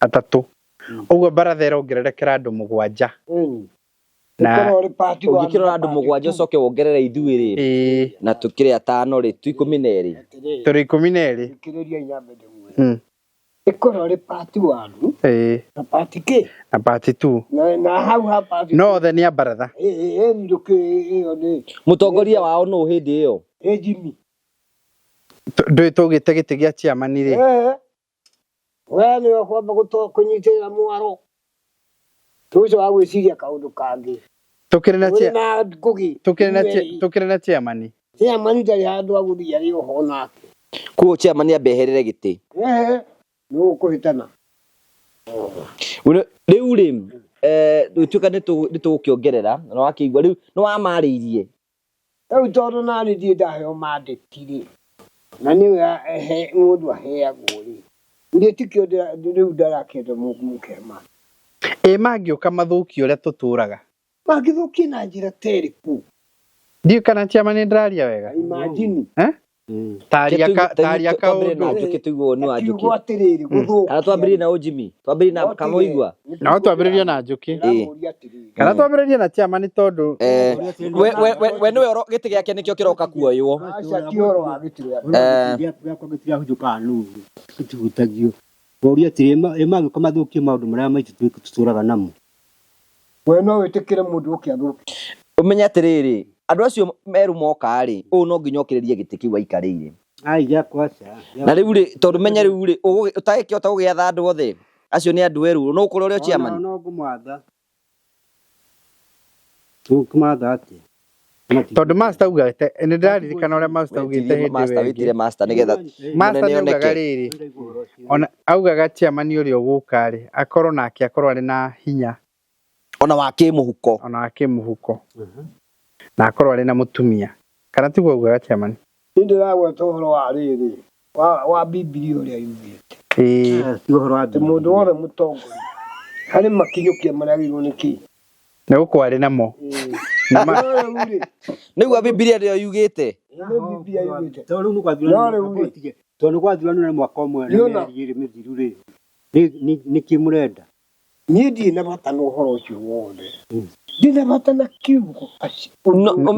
atatũ. Ũguo baratha ĩrongererekera andũ mũgwanja.
Ĩni.
Na
Ũkorwo ũrĩ part one
Ũngĩkĩrora
na
andũ
part
mũgwanja
two.
ũcoke wongerere ithuĩ rĩ
ĩĩ
na tũkĩrĩ atano rĩ tu 12.
Atĩrĩrĩ,
tũrĩ 12.
thikĩrĩria nyambe ndĩmwĩre. Ĩkorwo ĩrĩ part one
Ĩĩ
na part kĩ
na part two.
na hau ha part
No othe nĩ a baratha.
ĩĩ ndũkĩ ĩyo nĩ
Mũtongoria wao nũ hĩndĩ ĩyo?
ĩ Jimmy.
Ndũĩ tũgĩte gĩtĩ gĩa chairman rĩ.
Eh. We nĩwe kwamba kũnyitĩrĩra mwaro. Tũcio wa gwĩciria kaũndũ kangĩ.
Tũkĩrĩ na
Ũrĩ
chair
na Ngũgĩ.
tũkĩrĩ na chair tũkĩrĩ na chairman.
Chairman ndarĩ handũ agũthiĩ arĩ oho nake.
Kuo chairman ambe eherere gĩtĩ.
Eh. Nĩ ũkũhĩtana.
Rĩu rĩ tuĩka nĩ tũgũkĩongerera na wakĩigua rĩu nĩ wamarĩirie.
Rĩu tondũ nani ndirĩ ndaheo mandĩki rĩ na nĩwe mũndũ aheagwo rĩ ndiĩtĩkio rĩu ndarakĩenda mũkĩhe mandĩki.
Ĩ mangĩũka mathũkie ũrĩa tũtũraga.
Mangĩthũkie na njĩra ta ĩrĩkũ?
Ndiũĩ kana chairman nĩ ndĩraria wega.
Imagine.
Eh? Taria ka taria
Twambĩrĩrie na
kaũndũ.
Njũkĩ tũigue nĩ wa
Kiugo
Njũkĩ.
atĩrĩrĩ gũthũkia.
Kana twambĩrĩrie na Jimmy, twambĩrĩrie na Kamũigua.
No twambĩrĩrie na Njũkĩ.
Ndĩramũria atĩrĩrĩ.
Kana twambĩrĩrie na chairman tondũ
We nĩwe gĩtĩ gĩake nĩkĩo kĩroka kuoywo.
Aca ti ũhoro wa gĩtĩ gĩake.
Gĩakwa gĩtirahujũkaga nũũ gĩtihutagio. Ngoria atĩrĩ ĩ mangĩũka mathũkie maũndũ marĩa maitũ tũtũraga namo.
We no wĩtĩkĩre mũndũ ũke athũkie.
Ũmenye atĩrĩrĩ, andũ acio merũ moka rĩ, ũũ no nginya okĩrĩrie gĩtĩ kĩu aikarĩire.
Ai gĩakwa aca.
Na rĩu rĩ, tondũ menya rĩu rĩ, ũtagĩkĩhota gũgĩatha andũ othe acio nĩ andũ erũ, no ũkorwo ũrĩ o chairman.
No ngũmwatha. Ũkũmatha atĩa?
Tondũ master augĩte nĩ ndĩraririkana ũrĩa master augĩte hĩndĩ
Master
ĩyo ĩngĩ.
wĩtire master nĩgetha
Master
mũnene
nĩ augaga
oneke.
rĩrĩ ona augaga chairman ũrĩa ũgũka rĩ akorwo nake akorwo arĩ na hinya
Ona wa kĩmũhuko.
ona wa kĩmũhuko na akorwo arĩ na mũtumia kana tiguo augaga chairman.
Niĩ ndĩragweta ũhoro wa rĩrĩ wa Bibilia ũrĩa yugĩte.
Ĩĩ
Ti ũhoro wa
Atĩ mũndũ wothe mũtongoria harĩ makinyũkia marĩa agĩrĩirwo nĩ kĩ.
nĩ gũkorwo arĩ namo. Na ma
No rĩu rĩ,
Nĩguo Bibilia nĩyo yugĩte.
nĩ Bibilia yugĩte.
Tondũ rĩu nĩ
No
gwathuranwo
rĩu rĩ,
tondũ nĩ gwathuranwo na mwaka ũmwe na
Nĩona.
mĩeri ĩrĩ mĩthiru rĩ nĩ kĩ mũrenda?
Niĩ ndirĩ na bata na ũhoro ũcio wothe. Ndirĩ na bata na kiugo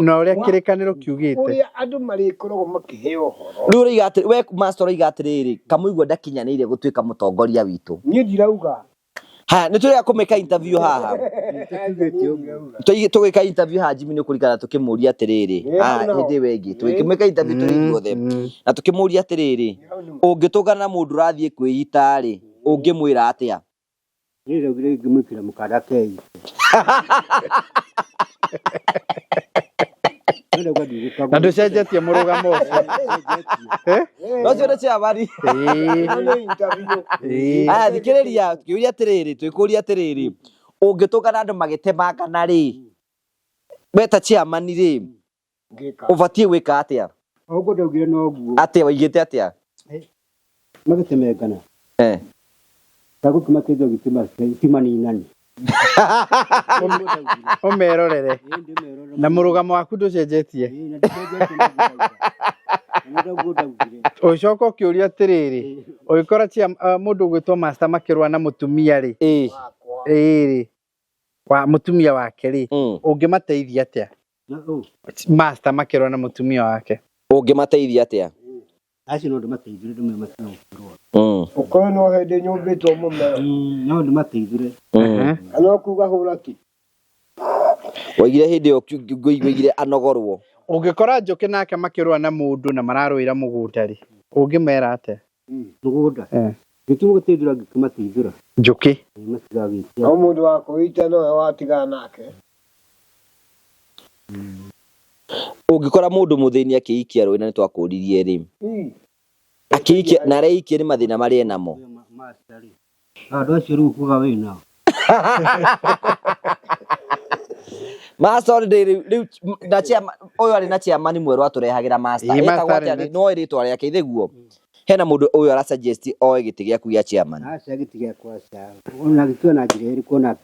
na ũrĩa kĩrĩkanĩro kiugĩte.
Ũrĩa andũ marĩkoragwo makĩheo ũhoro.
Rĩu ũroiga atĩ we master ũroiga atĩrĩrĩ, Kamũigua ndakinyanĩire gũtuĩka mũtongoria witũ.
Niĩ ndirauga.
Haya, nĩ tũrĩa kũmĩka interview haha. Tũgĩka interview haha Jimmy nĩ ũkũririkana tũkĩmũria atĩrĩrĩ, hĩndĩ ĩyo ĩngĩ tũgĩkĩmĩka interview tũrĩ ithuothe na tũkĩmũria atĩrĩrĩ, ũngĩtũngana na mũndũ ũrathiĩ kwĩita rĩ, ũngĩmwĩra atĩa?
Niĩ ndaugire ingĩmwĩkĩra mũkanda keite.
Na ndũcenjetie mũrũgamo ũcio.
No ũcio nĩ chairman.
Ĩĩ.
Aya thikĩrĩria, tũkĩũria atĩrĩrĩ, twĩkũria atĩrĩrĩ, ũngĩtũngana andũ magĩtemangana rĩ, we ta chairman rĩ, ũbatiĩ gwĩka atĩa?
Ũguo ndaugire noguo.
Atĩa waigĩte atĩa?
Magĩtemengana. Ndagũkĩmateithia gĩtimaninani.
Ũmerorere. Na mũrũgamo waku ndũcenjetie. Ũcoka ũkĩũria atĩrĩrĩ, ũgĩkora mũndũ ũgwĩtwo master makĩrũa na mũtumia rĩ, ĩĩ rĩ, wa mũtumia wake rĩ, ũngĩmateithia atĩa? Master makĩrũa na mũtumia wake.
Ũngĩmateithia atĩa?
Acio no ndĩmateithũre ndĩmere matige gũkĩrũa.
Ũkorwo no hĩndĩ nyũmbĩtwo mũmero.
No ndĩmateithũre.
Kana ũkuga hũra tu.
Waigire hĩndĩ ĩyo ngũigire anogorwo.
Ũngĩkora Njũkĩ nake makĩrũa na mũndũ na mararũĩra mũgũnda rĩ, ũngĩmera atĩa?
Mũgũnda? Nĩtũgũteithũra ngĩkĩmateithũra.
Njũkĩ.
Matigagĩtia.
No mũndũ wa kũita nowe watigana nake.
Ũngĩkora mũndũ mũthĩni akĩikia rũĩ na nĩtwakũririe rĩ, akĩikia na areikia nĩ mathĩna marĩa enamo.
Andũ acio rĩu kuga wĩ nao.
Master already rĩu na chairman ũyũ arĩ na chairman mwerũ atũrehagĩra master.
Ĩĩ,
Etagwo
master
atĩa?
arĩ na-
No rĩtwa rĩake ithiguo. Hena mũndũ ũyũ ara suggest oe gĩtĩ gĩaku gĩa chairman.
Aca gĩtĩ gĩakwa aca. Ona gĩkĩoya na njĩra ĩrĩkũ ona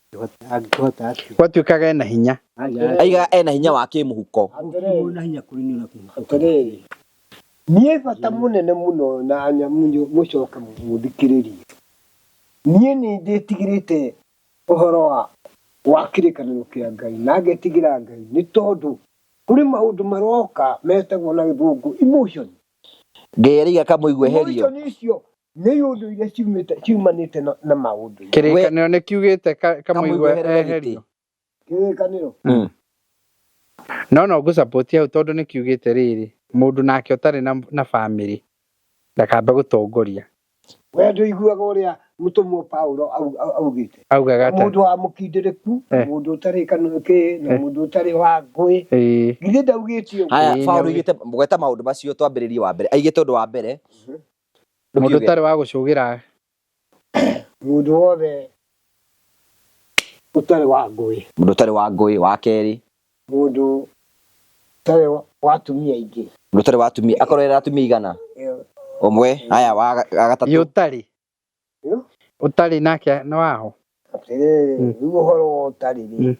angĩkĩhota atĩa.
Gwatuĩkaga ena hinya.
Aca.
Aiga ena hinya wa kĩmũhuko.
Atĩrĩrĩ.
Na hinya kũrĩ niĩ na kĩmũhuko.
Atĩrĩrĩ. Niĩ bata mũnene mũno na mũcoke mũthikĩrĩrie. Niĩ nĩ ndĩtigĩrĩte ũhoro wa kĩrĩkanĩro kĩa Ngai na ngetigĩra Ngai nĩ tondũ kũrĩ maũndũ maroka metagwo na gĩthũngũ emotion.
Ngai araiga kamũigua eherio.
Emotion icio nĩ iũndũ iria ciumanĩte na maũndũ.
Kĩrĩkanĩro nĩ kiugĩte kamũigua
Kamũigua eherio
eherio.
Kĩrĩkanĩro.
No no ngũ support hau tondũ nĩ kiugĩte rĩrĩ mũndũ nake ũtarĩ na bamĩrĩ ndakambe gũtongoria.
We ndũiguaga ũrĩa mũtũmwo Paulo augĩte.
Augaga atĩa?
Mũndũ wa mũkindĩrĩku, mũndũ ũtarĩ kanũkĩ, na mũndũ ũtarĩ wa ngũĩ. Githĩ ndaugĩte ũguo?
Haya, Paulo aigĩte gweta maũndũ macio twambĩrĩrie wa mbere. Aigĩte ũndũ wa mbere.
Mũndũ ũtarĩ wa gũcũgĩra.
Mũndũ wothe ũtarĩ wa ngũĩ.
Mũndũ ũtarĩ wa ngũĩ, wa kerĩ.
Mũndũ ũtarĩ wa atumia aingĩ.
Mũndũ ũtarĩ wa atumia, akorwo ena atumia igana. Ũmwe, haya wa gatatũ.
Ũtarĩ. Ũtarĩ nake nĩ waho.
Atĩrĩrĩ, rĩu ũhoro wa ũtarĩ rĩ,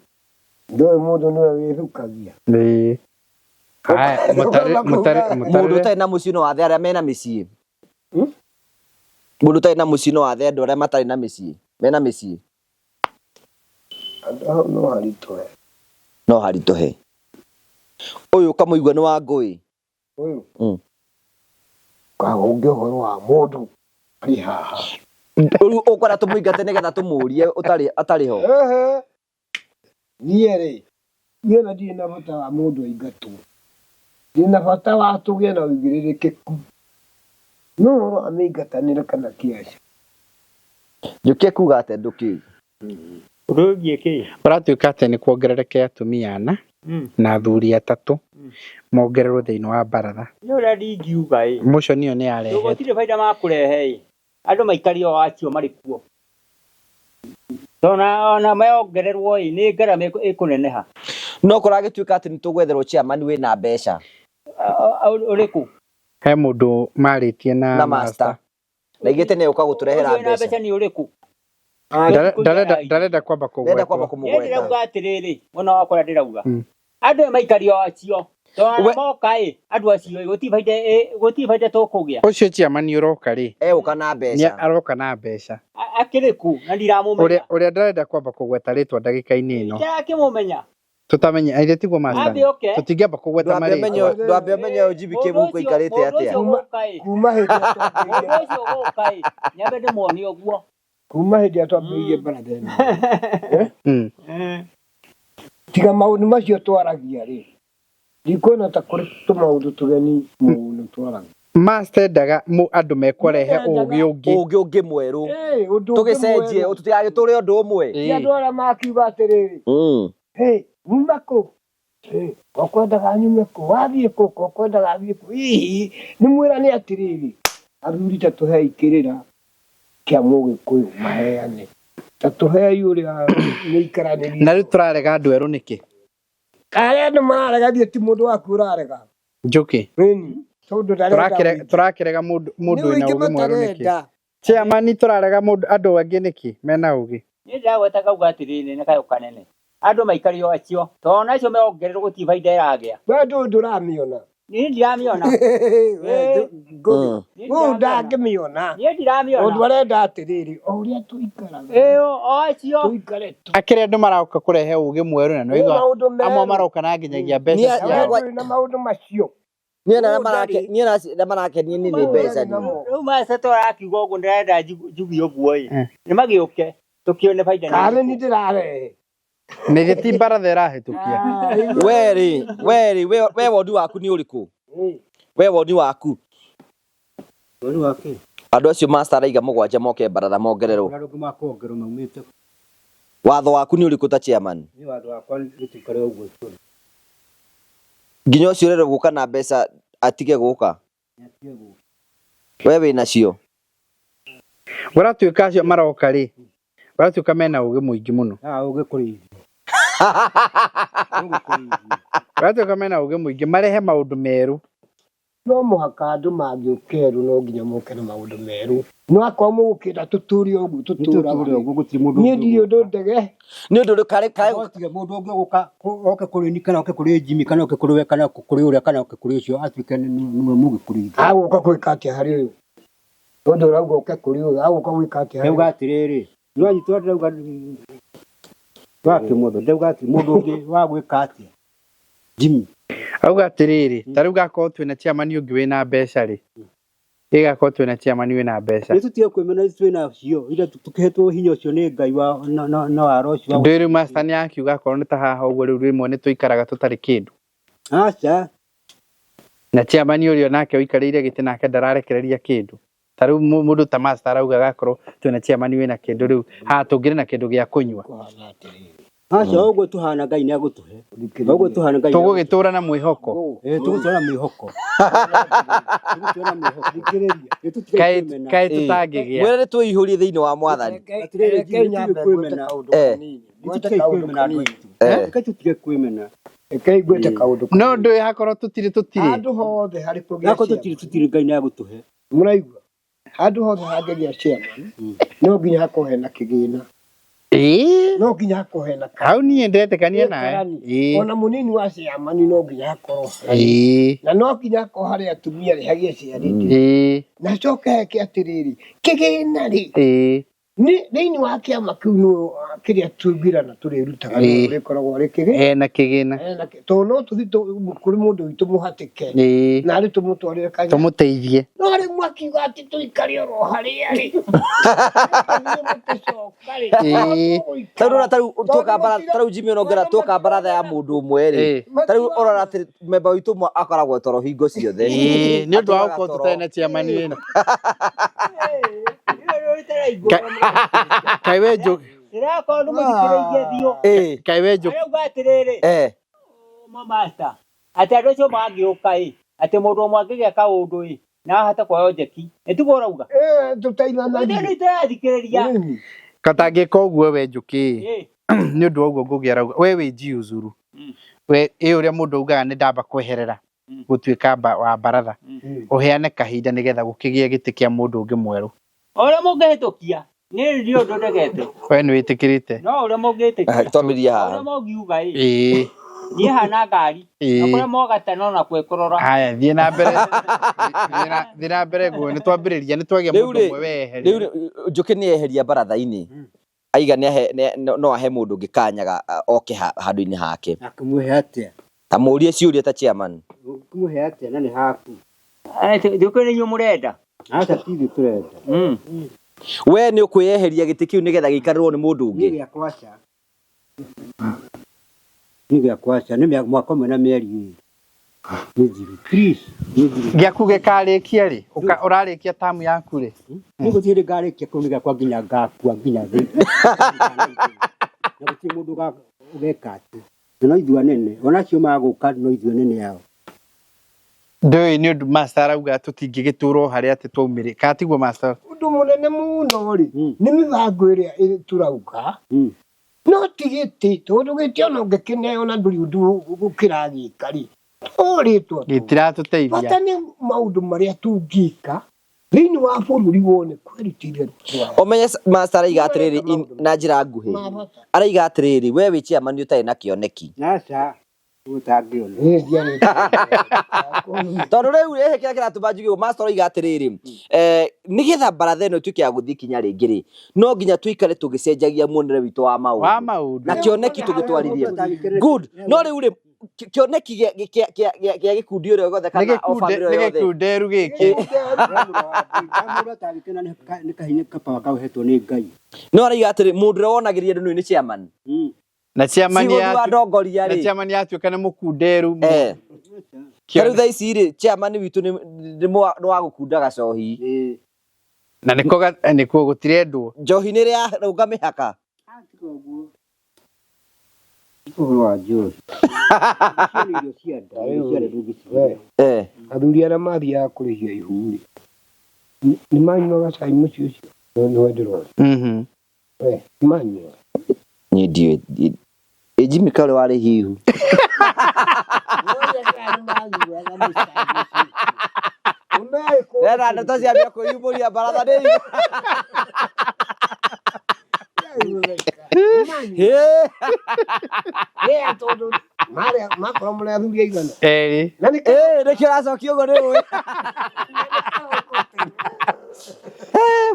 ndũĩ mũndũ nĩwe wĩhukagia.
Ĩĩ. Haya,
Mũndũ ũtarĩ na mũciĩ no athe arĩa mena mĩciĩ. Mũndũ ũtarĩ na mũciĩ no athe andũ arĩa matarĩ na mĩciĩ. Mena mĩciĩ.
Andũ hau no haritũhe.
No haritũhe. Ũyũ kamũigua nĩ wa ngũĩ.
Ũyũ. Kaũngĩ ũhoro wa mũndũ arĩ haha.
Rĩu ũkwenda tũmũingate nĩgetha tũmũrie ũtarĩ atarĩ ho.
Niĩ rĩ, niĩ ona ndirĩ na bata wa mũndũ aingatwo. Ndĩ na bata wa tũgĩe na ũigĩrĩrĩku. No ũhoro wa mĩingatanĩre kana kĩaca.
Njũkĩ kuga atĩa ndũkĩ?
Ũndũ wĩgiĩ kĩ?
Ũratuĩka atĩ nĩ kuongerereke atumia ana na athuri atatũ mongererwo thĩinĩ wa baratha.
Nĩ ũrĩa ndingiuga ĩ.
Motion ĩyo nĩ yarehetwo.
Gũtirĩ baida makũrehe ĩ. Andũ maikarie o acio marĩ kuo. Tondũ ona meongererwo ĩ, nĩ ngarama ĩkũneneha.
No kũragĩtuĩka atĩ nĩ tũgwetherwo chairman wĩna mbeca.
Ũrĩkũ?
He mũndũ marĩtie
Na master. Na igĩte nĩ ũka gũtũrehera
Ũcio wĩna
mbeca.
mbeca nĩ ũrĩkũ?
Ndarenda kwamba
Ndarenda kwamba
kũgwetwo.
Niĩ ndĩrauga atĩrĩrĩ, mwena wakwa ũrĩa ndĩrauga. Andũ aya maikarie o acio. Tondũ ona moka ĩ, andũ acio ĩ, gũtirĩ baida tũkũgĩa.
Ũcio chairman ũroka rĩ,
Egũka na mbeca.
Nĩ aroka na mbeca.
Akĩrĩ kũ? Na ndiramũmenya.
Ũrĩa ndarenda kwamba kũgweta rĩtwa ndagĩka-inĩ ĩno.
Ndirakĩmũmenya.
Tũtamenye, aithĩ tiguo master.
Ambe oke.
Tũtingĩamba kũgweta marĩtwa.
Ndwambe ũmenye ũyũ Jimmy Kĩmũhuko aikarĩte atĩa.
Kuma hĩndĩ
Mũndũ ũcio ũgũka ĩ, nyambe ndĩmuonie ũguo.
Kuma hĩndĩ ĩrĩa twambĩrĩirie baratha ĩno. Tiga maũndũ macio twaragia rĩ, ndikuona ta kũrĩ tũmaũndũ tũgeni mũno twaragia.
Master endaga andũ mekũrehe ũgĩ ũngĩ.
Ũgĩ ũngĩ mwerũ.
Ũndũ ũngĩ
Tũgĩcenjie,
mwerũ.
tũtigagĩtũre ũndũ ũmwe.
Ti andũ arĩa makiuga atĩrĩrĩ, Hey, uma kũ? Hey, ũkwendaga nyume kũ? Wathiĩ kũ? Ũkwendaga thiĩ kũ? Hihi, nĩ mwĩrane atĩrĩrĩ, athuri ta tũhei kĩrĩra kĩa mũgĩkũyũ maheane. Ta tũhei ũrĩa mĩikaranĩrie.
Na rĩu tũrarega andũ erũ nĩkĩ?
Arĩa andũ mararega thiĩ ti mũndũ waku ũrarega.
Njũkĩ.
Ĩni, tondũ ndarenda ũingĩ.
Tũrakĩrega mũndũ
Nĩ
wĩna
ũingĩ
ũgĩ mwerũ nĩkĩ?
matarenda.
Chairman tũrarega mũndũ andũ angĩ nĩkĩ mena ũgĩ?
Niĩ ndĩragweta ngauga atĩrĩrĩ na kayũ kanene. Andũ maikarie o acio. Tondũ ona acio meongererwo gũtirĩ baida ĩragĩa.
We ndũĩ ndũramĩona.
Niĩ ndiramĩona.
Ngũgĩ. Ũyũ ndangĩmĩona.
Niĩ ndiramĩona.
Mũndũ arenda atĩrĩrĩ, o ũrĩa tũikaraga.
Ĩĩ, o acio.
Tũikare
Akĩrĩ andũ maroka kũrehe ũgĩ mwerũ na
Nĩ
nĩwaigua
maũndũ
amwe
merũ.
maroka na nginyagia mbeca ciao.
Ndũrĩ na maũndũ macio.
Niĩ na marakenie nĩ mbeca niĩ.
Rĩu master arakiuga ũguo ndĩrenda njuge ũguo ĩ. Nĩ magĩũke tũkĩone baida nĩ
Karĩ
ĩrĩkũ.
nĩ ndĩrarehe.
Nĩ gĩti baratha ĩrahĩtũkia.
We rĩ, we woni waku nĩ ũrĩkũ? We woni waku.
Woni wake?
Andũ acio master araiga mũgwanja moke baratha mongererwo.
Kũrĩa rũngĩ makongerwo maumĩte.
Watho waku nĩ ũrĩkũ ta chairman?
Niĩ watho wakwa gĩtikare ũguo tũrĩ.
Nginya ũcio ũrerwo gũka na mbeca atige gũka.
Nĩatige gũka.
We wĩ nacio.
Gũratuĩka acio maroka rĩ, gũratuĩka mena ũgĩ mũingĩ mũno.
Ah, ũgĩ kũrĩ ithuĩ. Ũgĩ kũrĩ ithuĩ.
Gũratuĩka mena ũgĩ mũingĩ marehe maũndũ merũ.
No mũhaka andũ mangĩũka erũ no nginya moke na maũndũ merũ. No akorwo mũgũkĩenda tũtũre ũguo
Nĩtũtũre
tũtũraga.
ũguo gũtirĩ mũndũ
Niĩ
ũngĩ
ndirĩ ũndũ
ũgũka.
ndege.
Nĩ ũndũ ũrĩkũ karĩ karĩ
No tiga mũndũ ũngĩ ũgũka oke kũrĩ ni kana oke kũrĩ Jimmy kana oke kũrĩ we kana oke kũrĩ ũrĩa kana oke kũrĩ ũcio atuĩke nĩwe mũgĩ kũrĩ ithuĩ.
Agũka gwĩka atĩa harĩ ũyũ? Ũndũ ũrauga ũke kũrĩ ũyũ, agũka gwĩka atĩa harĩ
Ndauga
ũyũ?
atĩrĩrĩ, nĩwanyitwo ndauga wakĩmotho ndauga atĩ mũndũ ũngĩ wa gwĩka atĩa Jimmy.
Auga atĩrĩrĩ, ta rĩu gakorwo twĩna chairman ũngĩ wĩna mbeca rĩ, ĩgakorwo twĩna chairman wĩna mbeca.
Nĩ tũtige kwĩmena ithuĩ twĩnacio ira tũkĩhetwo hinya ũcio nĩ Ngai wa na waro ũcio wa
Ndũĩ rĩu master nĩ akiuga akorwo nĩ ta haha ũguo rĩu rĩmwe nĩ tũikaraga tũtarĩ kĩndũ.
Aca.
Na chairman ũrĩa nake ũikarĩire gĩtĩ nake ndararekereria kĩndũ. Ta rĩu mũndũ ta master arauga gakorwo twĩna chairman wĩna kĩndũ rĩu haha tũngĩrĩ na kĩndũ gĩa kũnyua.
Aca ũguo tũhana Ngai nĩ agũtũhe. Ũguo tũhana Ngai nĩ agũtũhe.
Tũgũgĩtũra na mwĩhoko.
Eh, tũgũtũra na mwĩhoko. Tũgũtũra na mwĩhoko. Nĩ tũtige
Kaĩ
kwĩmena.
kaĩ tũtangĩgĩa.
Mwĩre nĩ twĩihũrie thĩinĩ wa mwathani.
Atĩrĩrĩ
Reke
Jimmy,
nyambe
tũtige
ngwete
kwĩmena.
kaũndũ
Eh.
kanini.
Nĩ
Ngwete
tũtige
kaũndũ
kwĩmena andũ
kanini.
aitũ.
Eh.
Reke tũtige kwĩmena.
Reke ngwete kaũndũ
No
kanini.
ndũĩ hakorwo tũtirĩ tũtirĩ.
Handũ hothe harĩ kũgĩa
Gako tũtirĩ
chairman.
tũtirĩ Ngai nĩ agũtũhe.
Mũraigua? Handũ hothe hangĩgĩa chairman, no nginya hakorwo hena kĩgĩna.
Ĩĩ.
No nginya hakorwo hena
Hau niĩ ndetĩkania nawe.
karani.
Ĩĩ.
Ona mũnini wa chairman no nginya hakorwo harĩ.
Ĩĩ.
Na no nginya hakorwo harĩ atumia rĩ hagĩe ciarĩte.
Ĩĩ.
Na coke heke atĩrĩrĩ, kĩgĩna rĩ,
Ĩĩ.
nĩ thĩinĩ wa kĩama kĩu nĩ kĩrĩa tũingĩrana tũrĩrutaga nĩwe
Ĩĩ.
ũrĩkoragwo arĩ kĩgĩ
Ena kĩgĩna.
ena kĩ- tondũ no tũthiĩ kũrĩ mũndũ witũ mũhatĩke
Ĩĩ.
na arĩ tũmũtwarĩre kanya
Tũmũteithie.
no rĩu mwakiuga atĩ tũikare oro harĩa rĩ inyuĩ mũtĩcoka rĩ
Ĩĩ.
Tarĩu ũrona tarĩu tuoka baratha tarĩu Jimmy onongera tuoka baratha ya mũndũ ũmwe rĩ.
Ĩĩ.
Tarĩu ũrona atĩ memba witũ ũmwe akoragwo toro hingo ciothe.
Ĩĩ. Nĩ ũndũ wa
Atũraga
gũkorwo
toro.
tũtarĩ na chairman wĩna. Kaĩ we njũ
Ndĩrakorwo nĩ mũthikĩrĩirie biũ.
Ĩĩ.
kaĩ we njũ
Arauga atĩrĩrĩ,
Eh.
master, atĩ andũ acio mangĩũka ĩ, atĩ mũndũ ũmwe angĩgĩa kaũndũ ĩ, na ahote kuoya njeki. Nĩ tiguo ũrauga?
Tũteithanagie.
Nĩ tũrathikĩrĩria.
Katangĩka ũguo we njũkĩ
Ĩ.
nĩ ũndũ wa ũguo Ngũgĩ arauga we wĩ njiuzuru we ĩ ũrĩa mũndũ augaga nĩ ndamba kweherera gũtuĩka wa baratha ũheane kahinda nĩgetha gũkĩgĩe gĩtĩ kĩa mũndũ ũngĩ mwerũ.
O ũrĩa mũngĩhĩtũkia, niĩ ndirĩ ũndũ ndegete.
We nĩ wĩtĩkĩrĩte?
No ũrĩa mũngĩtĩkia.
Twambĩrĩrie
O
haha.
ũrĩa mũngiuga ĩ,
Ĩĩ.
niĩ hana ngari. Na
Ĩĩ.
kũrĩa mogata no nakuo ĩkũrora.
Haya, thiĩ na mbere. Thiĩ na mbere Ngũgĩ, nĩ twambĩrĩria nĩ twagĩa
Rĩu
mũndũ
rĩ,
ũmwe
rĩu
weyeheria.
rĩ, Njũkĩ nĩ eheria baratha-inĩ. Aiga nĩ ahe no ahe mũndũ ũngĩ kanyaga oke handũ-inĩ hake.
Akĩmũhe atĩa?
Ta mũrie ciũria ta chairman.
Ũkĩmũhe atĩa na nĩ haku?
Njũkĩ nĩ inyuĩ mũrenda.
Aca ti ithuĩ tũrenda.
We nĩ ũkwĩyeheria gĩtĩ kĩu nĩgetha gĩikarĩrwo nĩ mũndũ
Niĩ
ũngĩ.
gĩakwa aca. Niĩ gĩakwa aca nĩ mwaka ũmwe na mĩeri ĩrĩ. Nĩ thiru. Please, nĩ thiru.
Gĩaku gĩkarĩkia rĩ? Ũrarĩkia tamu yaku rĩ?
Niĩ gũtirĩ hĩndĩ ngarĩkia kĩu nĩ gĩakwa nginya ngakua nginya thĩ. Na gũtirĩ mũndũ ũgeka atĩ. Na no ithuĩ anene, ona acio magũka no ithuĩ anene ao.
Ndũĩ nĩ ũndũ master arauga tũtingĩgĩtũra o harĩa atĩ twaumĩrĩ. Kana tiguo master?
Ũndũ mũnene mũno rĩ, nĩ mĩbango ĩrĩa tũrauga. No ti gĩtĩ, tondũ gĩtĩ ona ũngĩkĩneo na ndũrĩ ũndũ ũkĩragĩka rĩ, to rĩtwa tu.
Gĩtiratũteithia.
Bata nĩ maũndũ marĩa tũngĩka thĩinĩ wa bũrũri wone kweli ti itherũ.
Ũmenye master araiga atĩrĩrĩ na njĩra nguhĩ. Araiga atĩrĩrĩ, we wĩ chairman ũtarĩ na kĩoneki.
Aca, ũtangĩona.
Tondũ rĩu rĩ kĩrĩa kĩratũma njuge ũguo, master araiga atĩrĩrĩ, nĩgetha baratha ĩno ĩtuĩke ya gũthiĩ kinya rĩngĩ rĩ, no nginya tũikare tũgĩcenjagia muonere witũ wa maũndũ.
Wa maũndũ.
Na kĩoneki tũgĩtwarithie. Good. No rĩu rĩ, kĩoneki gĩa gĩkundi ũrĩa gĩothe kana o bamĩrĩ o
Nĩ
yothe.
gĩkunderu gĩkĩ.
Mũndũ atangĩkena nĩ kahinya kabawa kauhetwo nĩ Ngai.
No araiga atĩrĩ, mũndũ ũrĩa wonagĩria andũ nĩ chairman.
Na chairman
Si ũndũ wa ndongoria
na
rĩ.
chairman yatuĩka nĩ mũkunderu.
Ta rĩu thaa ici rĩ, chairman witũ nĩ wa gũkunda gacohi.
Na nĩko nĩkuo gũtirendwo.
Njohi nĩ ĩrarũnga mĩhaka.
Tiga ũguo. Ũhoro wa njohi. Icio nĩ irio cia nda, irio cia nda ndũngĩcirĩa.
Eh.
Athuri arĩa mathiaga kũrĩhia ihu rĩ, nĩ manyuaga cai mũciĩ ũcio? Nĩwe ndĩrona. We, nĩ manyuaga.
Niĩ ndiũĩ. Ĩ Jimmy Kaũrĩ warĩ hihu. Ena ndeto ciambia kwĩyumũria baratha nĩ Hĩ.
Tondũ makorwo mũrĩ athuri aigana.
Erĩ.
Na nĩ
Ĩ nĩkĩo ũracokia ũguo nĩ ũĩ.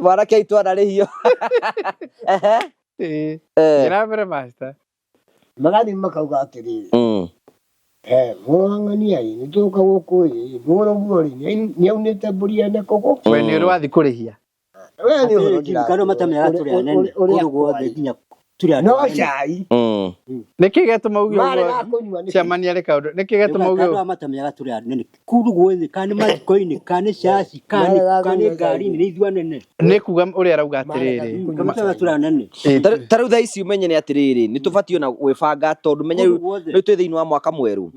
Mwanake aitũ anarĩhio. Ehe.
Ĩĩ.
Eh.
Thiĩ na mbere master.
Magathiĩ makauga atĩrĩrĩ,
Mm.
mũrũ wa ng'ania ĩ, nĩ tũroka gũkũ ĩ, mũrũguo rĩ, nĩaunĩte mbũri ene kũgũ.
We nĩ ũrĩ wathiĩ kũrĩhia.
We nĩ ũhoro
Atĩrĩrĩ, kana matamenyaga tũrĩ anene
ũrĩa
kũndũ guothe nginya tũrĩ andũ
No
anene.
cai.
Nĩkĩ gĩatũma uge
Marega
ũguo?
kũnyua nĩkĩ?
Chairman arĩ kaũndũ. Nĩkĩ gĩatũma uge
Andũ
ũguo?
aya matamenyaga tũrĩ anene kũndũ guothe kana nĩ mathiko-inĩ kana nĩ caci kana
Marega
kana nĩ
kũnyua cai.
ngari-inĩ nĩ ithuĩ anene.
Nĩ kuga ũrĩa arauga atĩrĩrĩ.
Kana matamenyaga tũrĩ anene.
Ĩĩ.
Ta rĩu thaa ici ũmenye nĩ atĩrĩrĩ nĩ tũbatiĩ ona gwĩbanga tondũ menye
Kũndũ
rĩu
guothe.
rĩu twĩ thĩinĩ wa mwaka mwerũ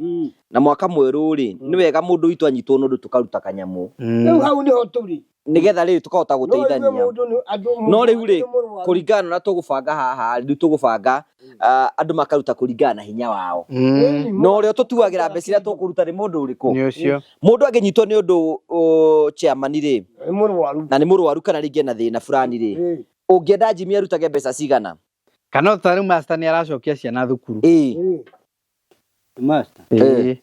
na mwaka mwerũ rĩ nĩ wega mũndũ witũ anyitwo nĩ ũndũ tũkaruta kanyamũ
Rĩu hau nĩho tũrĩ.
nĩgetha rĩrĩ tũkahota
No igue
gũteithania
mũndũ nĩ andũ
no rĩu rĩ
mũndũ mũrwaru.
kũringana na ũrĩa tũgũbanga haha rĩu tũgũbanga andũ makaruta kũringana na hinya wao na ũrĩa tũtuagĩra mbeca iria tũkũruta nĩ mũndũ ũrĩkũ
Nĩ ũcio.
mũndũ angĩnyitwo nĩ ũndũ chairman rĩ
Nĩ mũrwaru.
na nĩ mũrwaru kana rĩngĩ ena thĩna fulani rĩ
Ĩĩ.
ũngĩenda Jimmy arutage mbeca cigana
Kana ta rĩu master nĩ aracokia ciana thukuru.
ĩĩ
Ĩĩ.
Master.
Ĩĩ.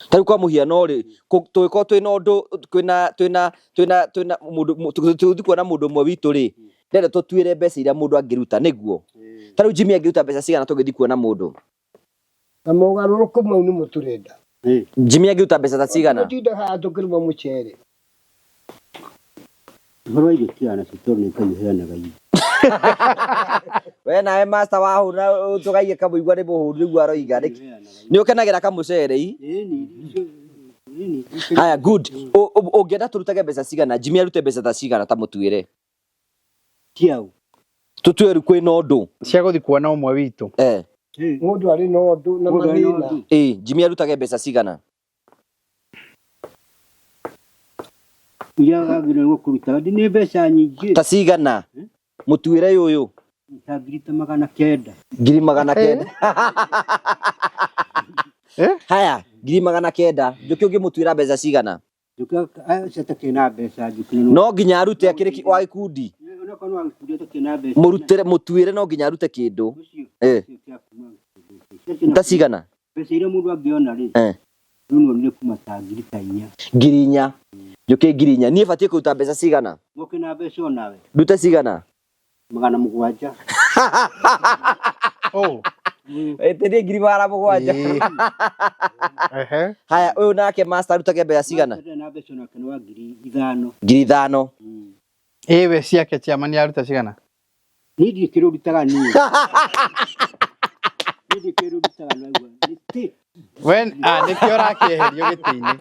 Ta rĩu kwa mũhiano rĩ tũgĩkorwo twĩna ũndũ twĩna twĩna twĩna twĩna mũndũ tũgĩthiĩ kuona mũndũ ũmwe witũ rĩ ndenda tũtuĩre mbeca iria mũndũ angĩruta nĩguo ta rĩu Jimmy angĩruta mbeca cigana tũgĩthiĩ kuona mũndũ
Na mogarũrũku mau nĩmo tũrenda.
Jimmy angĩruta mbeca ta cigana
Tũtinda haha tũkĩrũma mũcere.
Ũhoro wa irio tigana nacio tondũ nĩ Ngai ũheanaga irio.
We nawe master wahũra tũgaiye kamũigua nĩ mũhũnu nĩguo aroiga nĩ ũkenagĩra kamũcere i
Ĩni, icio ĩni, icio
haya good. Ũngĩenda tũrutage mbeca cigana Jimmy arute mbeca ta cigana ta mũtuĩre
ciao.
Tũtue rĩu kwĩna ũndũ
Cia gũthiĩ kuona ũmwe witũ.
Eh.
Mũndũ arĩ na ũndũ na
Mũndũ arĩ na
mathĩna.
ũndũ.
Ĩĩ Jimmy arutage mbeca cigana
Iria wagĩrĩirwo kũruta nĩ mbeca nyingĩ.
Ta cigana mũtuĩre ũyũ
Ta ngiri ta 900.
Ngiri 900. Haya ngiri 900 Njũkĩ ũngĩmũtuĩra mbeca cigana
Njũkĩ acio atakĩrĩ na mbeca Njũkĩ nĩ
no nginya arute akĩrĩ wa gĩkundi
Onakorwo wa gĩkundi atakĩrĩ na mbeca.
Mũrutĩre mũtuĩre no nginya arute kĩndũ. Eh. Ta cigana
Mbeca iria mũndũ angĩona rĩ
Eh.
rĩu no nĩ kuma ta ngiri ta 4.
Ngiri 4. Njũkĩ ngiri 4 niĩ batiĩ kũruta mbeca cigana
Ũkĩ na mbeca onawe.
Ndute cigana
700.
Oh.
Ĩtĩrie ngiri 700.
Ehe.
Haya ũyũ nake master arutage mbeca cigana
Master na mbeca onake nĩ wa ngiri 5.
Ngiri 5.
Ĩĩ we ciake chairman aruta cigana
Niĩ ndirĩ kĩndũ ndutaga niĩ. Niĩ ndirĩ kĩndũ ndutaga naguo. Nĩ ti.
We nĩkĩo ũrakĩeherio gĩtĩ-inĩ.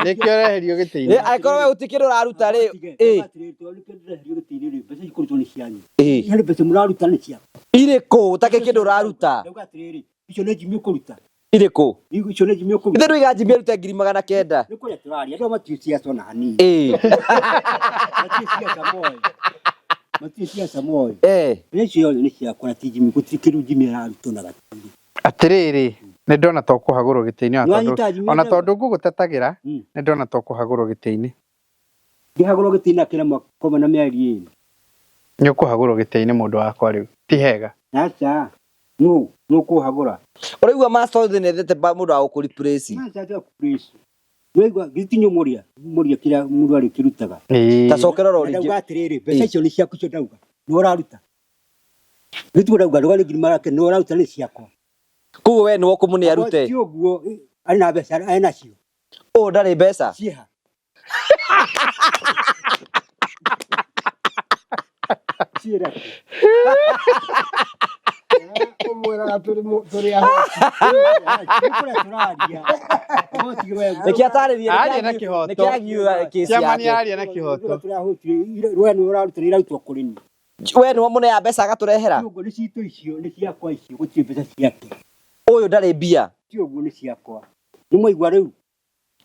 Nĩkĩo ũreherio gĩtĩ-inĩ.
Angĩkorwo we gũtirĩ kĩndũ ũraruta rĩ
Ĩĩ. Tondũ nĩkĩo ndĩreherio gĩtĩ-inĩ rĩ, mbeca ikũrutwo nĩ cianyu.
Ĩĩ.
Harĩ mbeca mũraruta nĩ ciakwa.
Irĩkũ ũtakĩ kĩndũ ũraruta
Ndauga atĩrĩrĩ, icio nĩ Jimmy ũkũruta.
Irĩkũ
Icio nĩ Jimmy ũkũruta.
Ithe ndũiga Jimmy arute ngiri 900.
Nĩ kũrĩa tũraria, andũ aya matiũĩ ciaca ona hanini.
Ĩĩ.
Matiũĩ ciaca moĩ. Matiũĩ ciaca moĩ.
Eh.
Mbeca icio ciothe nĩ ciakwa na ti Jimmy, gũtirĩ kĩndũ Jimmy araruta ona gatiri.
Atĩrĩrĩ nĩ ndona to kũhagũrwo gĩtĩ-inĩ ona
Nĩwanyita
tondũ
Jimmy
ona
ndauga?
tondũ ngũgũtetagĩra nĩ ndona to kũhagũrwo gĩtĩ-inĩ.
Ngĩhagũrwo gĩtĩ-inĩ akĩra mwaka ũmwe na mĩeri ĩrĩ.
Nĩ ũkũhagũrwo gĩtĩ-inĩ mũndũ wakwa rĩu ti hega.
Aca. Nũ nũkũhagũra.
Ũraigua master othe nĩethete mũndũ wa gũkũreplace.
Master atiga kũreplace. Nĩwaigua githĩ ti inyuĩ mũrĩa mũrĩa kĩrĩa mũndũ arĩkĩrutaga.
Ta cokera oro
Na
rĩngĩ.
ndauga atĩrĩrĩ, mbeca icio nĩ ciaku icio ndauga. Nĩ ũraruta. Githĩ tiguo ndauga ndauga nĩ ngiri 900 nĩ ũraruta nĩ ciakwa.
Koguo we nĩwe ũkũmũne arute.
Ti ũguo arĩ na mbeca arĩ nacio.
Ũũ ndarĩ mbeca.
Ciĩha. Ciĩra.
Ũmwe Twĩraga tũrĩ tũrĩ ahoti.
Nĩ tũraria.
Nĩkĩ atarĩrie
Aria na kĩhoto.
nĩkĩ agiura kĩsi
Chairman
yake
aria na kĩhoto.
Rwe nĩ ũrarutĩra irarutwo kũrĩ niĩ.
We nĩwe mũnea mbeca agatũrehera.
Ti ũguo nĩ citũ icio nĩ ciakwa icio gũtirĩ mbeca ciake.
Ũyũ ndarĩ mbia.
Ti ũguo nĩ ciakwa. Nĩ mwaigua rĩu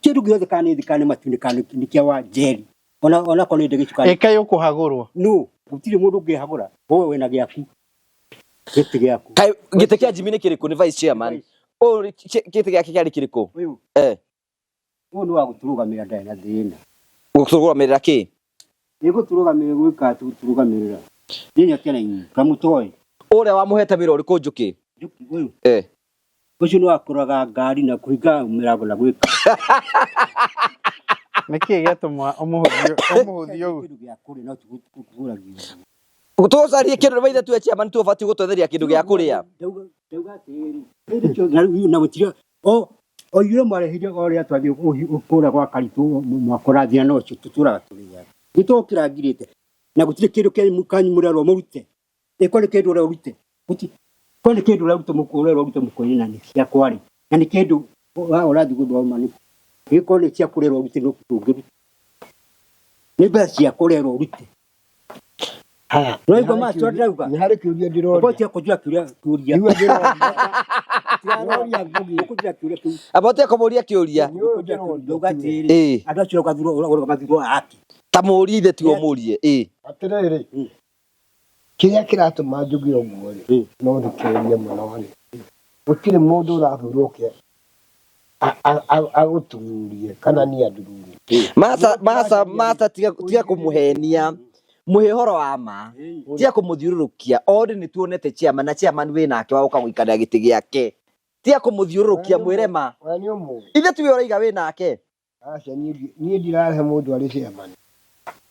kĩndũ gĩothe kana nĩ thĩ kana nĩ matu-inĩ kana nĩ kĩa wa Njeri. Ona onakorwo nĩ ndege icio kana
Ĩkai ũkũhagũrwo.
no gũtirĩ mũndũ ũngĩhagũra wewe wĩna gĩaku gĩtĩ gĩaku.
Kaĩ gĩtĩ kĩa Jimmy nĩ kĩrĩkũ nĩ vice chairman. Ũyũ gĩtĩ gĩake kĩarĩ kĩrĩkũ?
Ũyũ
Eh,
ũyũ nĩ wa gũtũrũgamĩrĩra ndarĩ na thĩna.
gũtũrũgamĩrĩra kĩ?
Nĩ gũtũrũgamĩrĩra gwĩka atĩ gũtũrũgamĩrĩra. Niĩ nĩ na inyuĩ kamũtoĩ.
Ũrĩa wamũhete wĩra ũrĩkũ Njũkĩ?
Njũkĩ ũyũ
Eh.
ũcio nĩ wakũraga ngari na kũhinga mĩrango na gwĩka.
Nĩkĩ gĩatũma ũmũhũthie ũmũhũthie ũguo?
Kĩndũ gĩa kũrĩa no tũgũragio.
Tũcarie kĩndũ maithe tuwe chairman tuwe ũbatiĩ gũtwetheria kĩndũ gĩa kũrĩa.
Ndauga ndauga atĩrĩrĩ kĩndũ kĩothe na rĩu na gũtirĩ o o irio mwarehire o rĩrĩa twathiĩ kũrĩa gwa Karitũ mwaka ũrathira no ũcio tũtũraga tũrĩaga. Nĩ tũkĩrangirĩte na gũtirĩ kĩndũ kĩanyu kanyu mũrerwo mũrute. Ĩkorwo nĩ kĩndũ ũrerwo ũrute. Gũtirĩ korwo nĩ kĩndũ ũraruta mũkũ ũrerwo ũrute mũkũ-inĩ na nĩ ciakwa rĩ. Na nĩ kĩndũ ũrathiĩ gũthoma nĩ gĩkorwo nĩ ciaku ũrerwo ũrute no ndũngĩruta. Nĩ mbeca ciaku ũrerwo ũrute.
Haya.
No igua ma ndĩrauga.
Nĩ harĩ kĩũria ndĩroria.
Ũbatiĩ kũnjũra kĩũria kĩũria.
Igua ndĩroria. Ndĩroria Ngugi.
Ũkũnjũra kĩũria kĩu.
Abotie kũmũria kĩũria.
Nĩ ũyũ ndĩroria.
Ndauga atĩrĩrĩ
Ĩĩ.
andũ acio ũrauga mathurwo ake.
Ta mũrie ithe tiwe ũmũrie. Ĩĩ.
Atĩrĩrĩ, kĩrĩa kĩratũma njuge ũguo rĩ, no thikĩrĩrie mũno rĩ, gũtirĩ mũndũ ũrathurwo ke agũtururie kana niĩ andururie.
Masa masa masa tiga tiga kũmũhenia. Mũhe ũhoro wa ma. Tiga kũmũthiũrũrũkia. Orĩ nĩ tuonete chairman na chairman wĩ nake wa gũka gũikarĩra gĩtĩ gĩake. Tiga kũmũthiũrũrũkia mwĩre ma.
We nĩ ũmũĩ.
Ithe tiwe ũraiga wĩ nake.
Aca niĩ ndirarehe mũndũ arĩ chairman.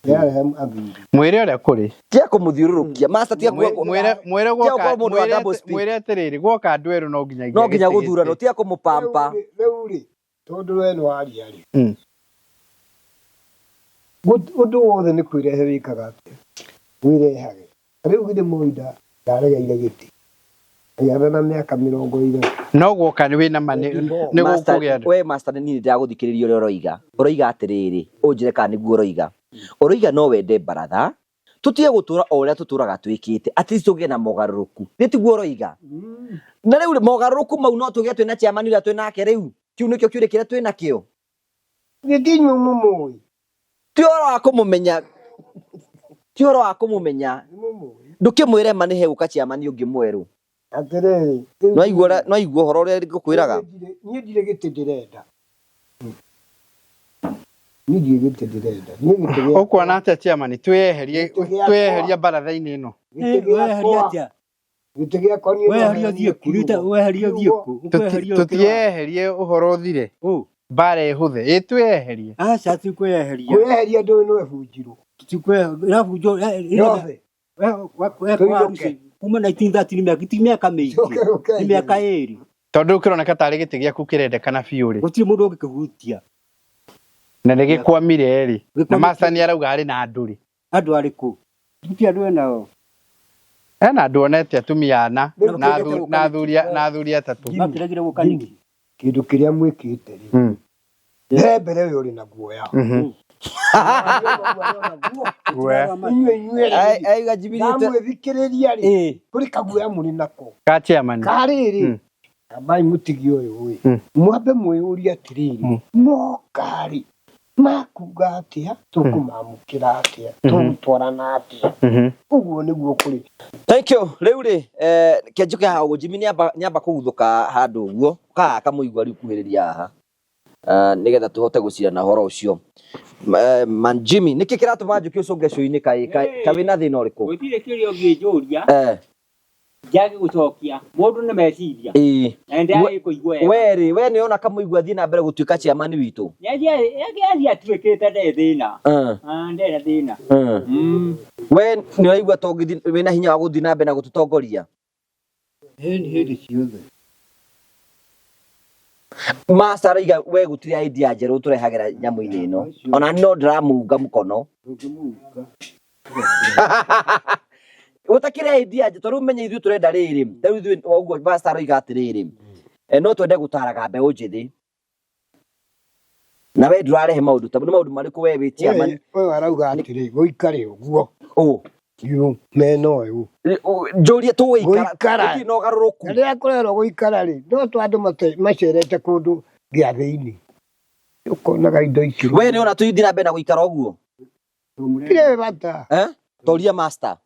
Ndĩrarehe athuri.
Mwĩre ũrĩa kũrĩ.
Tiga kũmũthiũrũrũkia. Masa tiga
Mwĩre
kuga
mwĩre
Tiga
gwoka
gũkorwo mũndũ wa
mwĩre
double speak.
mwĩre atĩrĩrĩ gwoka andũ erũ no nginyagia
No nginya
gĩtĩ
gũthurano
gĩtĩ.
tiga kũmũpampa.
Rĩu rĩ, tondũ we nĩ waria rĩ,
Mm.
Ũndũ wothe nĩ kwĩrehe wĩkaga atĩa? Wĩrehage. Rĩu githĩ Moi ndaregeire gĩtĩ agĩathana mĩaka mĩrongo ĩna.
No gwoka nĩ wĩna ma nĩ nĩ
Master,
gũkũgĩa andũ.
we master nĩ niĩ ndĩragũthikĩrĩria ũrĩa ũroiga ũroiga atĩrĩrĩ ũnjĩre kana nĩguo ũroiga ũroiga no wende baratha tũtige gũtũra o ũrĩa tũtũraga twĩkĩte at least tũgĩe na mogarũrũku nĩ tiguo ũroiga na rĩu rĩ, mogarũrũku mau no tũgĩe twĩna chairman ũrĩa twĩ nake rĩu kĩu nĩkĩo kĩũria kĩrĩa twĩ nakĩo
Githĩ inyuĩ mũmũĩ?
ti ũhoro wa kũmũmenya ti ũhoro wa kũmũmenya
Nĩ mũmũĩ.
ndũkĩmwĩre ma nĩ hegũka chairman ũngĩ mwerũ
Atĩrĩrĩ, rĩu
no aigua no aigua ũhoro ũrĩa ngũkwĩraga
niĩ ndirĩ gĩtĩ ndĩrenda. Niĩ ndirĩ gĩtĩ ndĩrenda. Niĩ gĩtĩ gĩakwa
Ũkuona atĩa chairman twĩyeherie
Gĩtĩ gĩakwa.
twĩyeherie baratha-inĩ ĩno.
gĩtĩ
Weheria
gĩakwa
atĩa?
gĩtĩ gĩakwa niĩ no
Weheria
heanie
ũthiĩ kũ? Rita
kiugo.
weheria ũthiĩ
Kiugo
kũ? Ũkweheria ũkĩrora.
Tũtiyeherie ũhoro ũthire.
Ũ.
Mbara ĩhũthe. Ĩ twĩyeherie.
Aca tikwĩyeheria.
Kwĩyeheria ndũĩ no ĩbunjirwo.
Tikwĩyeheria. Ĩrabunjwo.
Yothe. Tũinũke.
Kuma 1930 nĩ mĩaka ti mĩaka mĩingĩ.
Coke ũke
Nĩ mĩaka ĩrĩ.
Tondũ kĩroneka tarĩ gĩtĩ gĩaku kĩrendekana biũ rĩ.
Gũtirĩ mũndũ ũngĩkĩhutia.
Na nĩ gĩkwamire rĩ. Na
Gĩkwamire.
master nĩ arauga arĩ na andũ rĩ.
Andũ arĩkũ? Gũtirĩ andũ enao.
Hena andũ onete atumia ana
Rĩu
na
kĩndũ
athu- na athuri na athuri atatũ.
Makĩregire gũka nĩkĩ?
Kĩndũ kĩrĩa mwĩkĩte rĩ.
Mm.
He mbere ũyũ ũrĩ na guoya.
Mhm. Guoya.
Inyuĩ inyuĩ
Ai-
rĩ.
aiga Jimmy nĩ
Ndamwĩthikĩrĩria rĩ.
Ĩĩ.
Kũrĩ kaguoya mũrĩ nako.
Ka chairman.
Karĩrĩ.
Mm.
Ambai mũtigi ũyũ ĩ.
Mm.
Mwambe mwĩyũrie atĩrĩrĩ.
Mm.
Moka rĩ. Makuga atĩa? Tũkũmamũkĩra atĩa? Tũgũtwarana atĩa?
Mhm.
Ũguo nĩguo kũrĩ.
Thank you. Rĩu rĩ, eh, kĩanjũke haha ũguo Jimmy nĩamba nĩamba kũguthũka handũ ũguo kaha kamũigua rĩu kuhĩrĩria haha nĩgetha tũhote gũcirana ũhoro ũcio. Man Jimmy, nĩkĩ kĩratũma njũke ũcũnge cũi-inĩ kaĩ kaĩ wĩna thĩna ũrĩkũ?
Gũtirĩ kĩũria ũngĩnjũria
Eh,
njage gũcokia mũndũ nĩ meciria
ĩĩ.
na nĩ kũigua wega
We rĩ, we nĩ ona kamũigua athiĩ na mbere gũtuĩka chairman witũ.
nĩathiĩ atuĩkĩte ndarĩ thĩna
Eh,
Ah, ndarĩ na thĩna
eh.
Mm.
We nĩ ũraigua ta ũngĩthiĩ wĩna hinya wa gũthiĩ na mbere na gũtũtongoria?
Hĩndĩ hĩndĩ ciothe.
Master arauga we gũtirĩ idea njerũ tũrehagĩra nyamũ-inĩ ĩno. Ona no ndĩramunga mũkono.
Ndũngĩmunga.
Ũtakĩrĩ idea nje tondũ menye ithuĩ tũrenda rĩrĩ rĩu ithuĩ ũguo pastor aroiga atĩrĩrĩ no twende gũtaraga mbeũ njĩthĩ na we ndũrarehe maũndũ ta nĩ maũndũ marĩkũ we wĩ chairman
Ũyũ arauga atĩrĩ gũikare ũguo
ũ
biũ mena ũyũ
njũrie tũgũikara
Gũikara.
gũtirĩ na ũgarũrũku
Na rĩrĩa kũrerwo gũikara rĩ no to andũ macerete kũndũ gĩathĩ-inĩ ũkonaga indo ikĩrwo
we nĩ ona tũthiĩ na mbere na gũikara ũguo
tirĩ bata
eh toria master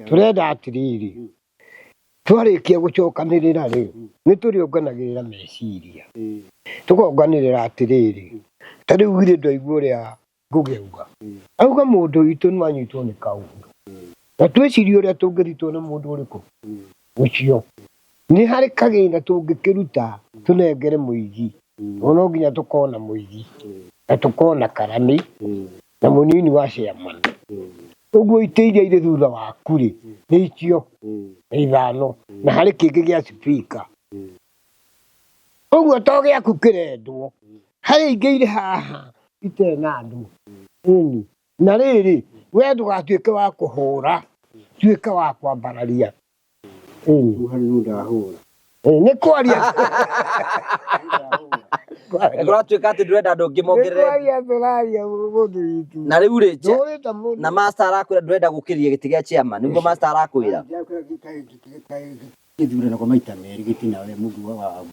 tũrenda atĩrĩrĩ twarĩkia gũcokanĩrĩra rĩ nĩ tũrĩũnganagĩrĩra meciria tũkonganĩrĩra atĩrĩrĩ ta rĩu githĩ ndwaigua ũrĩa Ngũgĩ auga auga mũndũ witũ nĩ anyitwo nĩ kaũndũ na twĩcirie ũrĩa tũngĩrutwo nĩ mũndũ ũrĩkũ ũcio nĩ harĩ kagĩna tũngĩkĩruta tũnengere mũigi no nginya tũkona mũigi na tũkona karani na mũnini wa chairman ũguo itĩ iria irĩ thutha waku rĩ nĩ icio nĩ ithano na harĩ kĩngĩ gĩa speaker ũguo to gĩaku kĩrendwo harĩ ingĩ irĩ haha itarĩ na andũ ĩni na rĩrĩ we ndũgatuĩke wa kũhũra tuĩka wa kwambararia ĩni nĩ kwaria
Kũratuĩka atĩ ndũrenda andũ angĩ
nĩ
mongerere
kwaria tũraria mũndũ witũ
na rĩu rĩ
ndũrĩte mũndũ
na master arakwĩra ndũrenda gũkĩria gĩtĩ gĩa chairman nĩguo master arakwĩra
Gĩthurano kwa maita merĩ gĩtina we mũndũ wa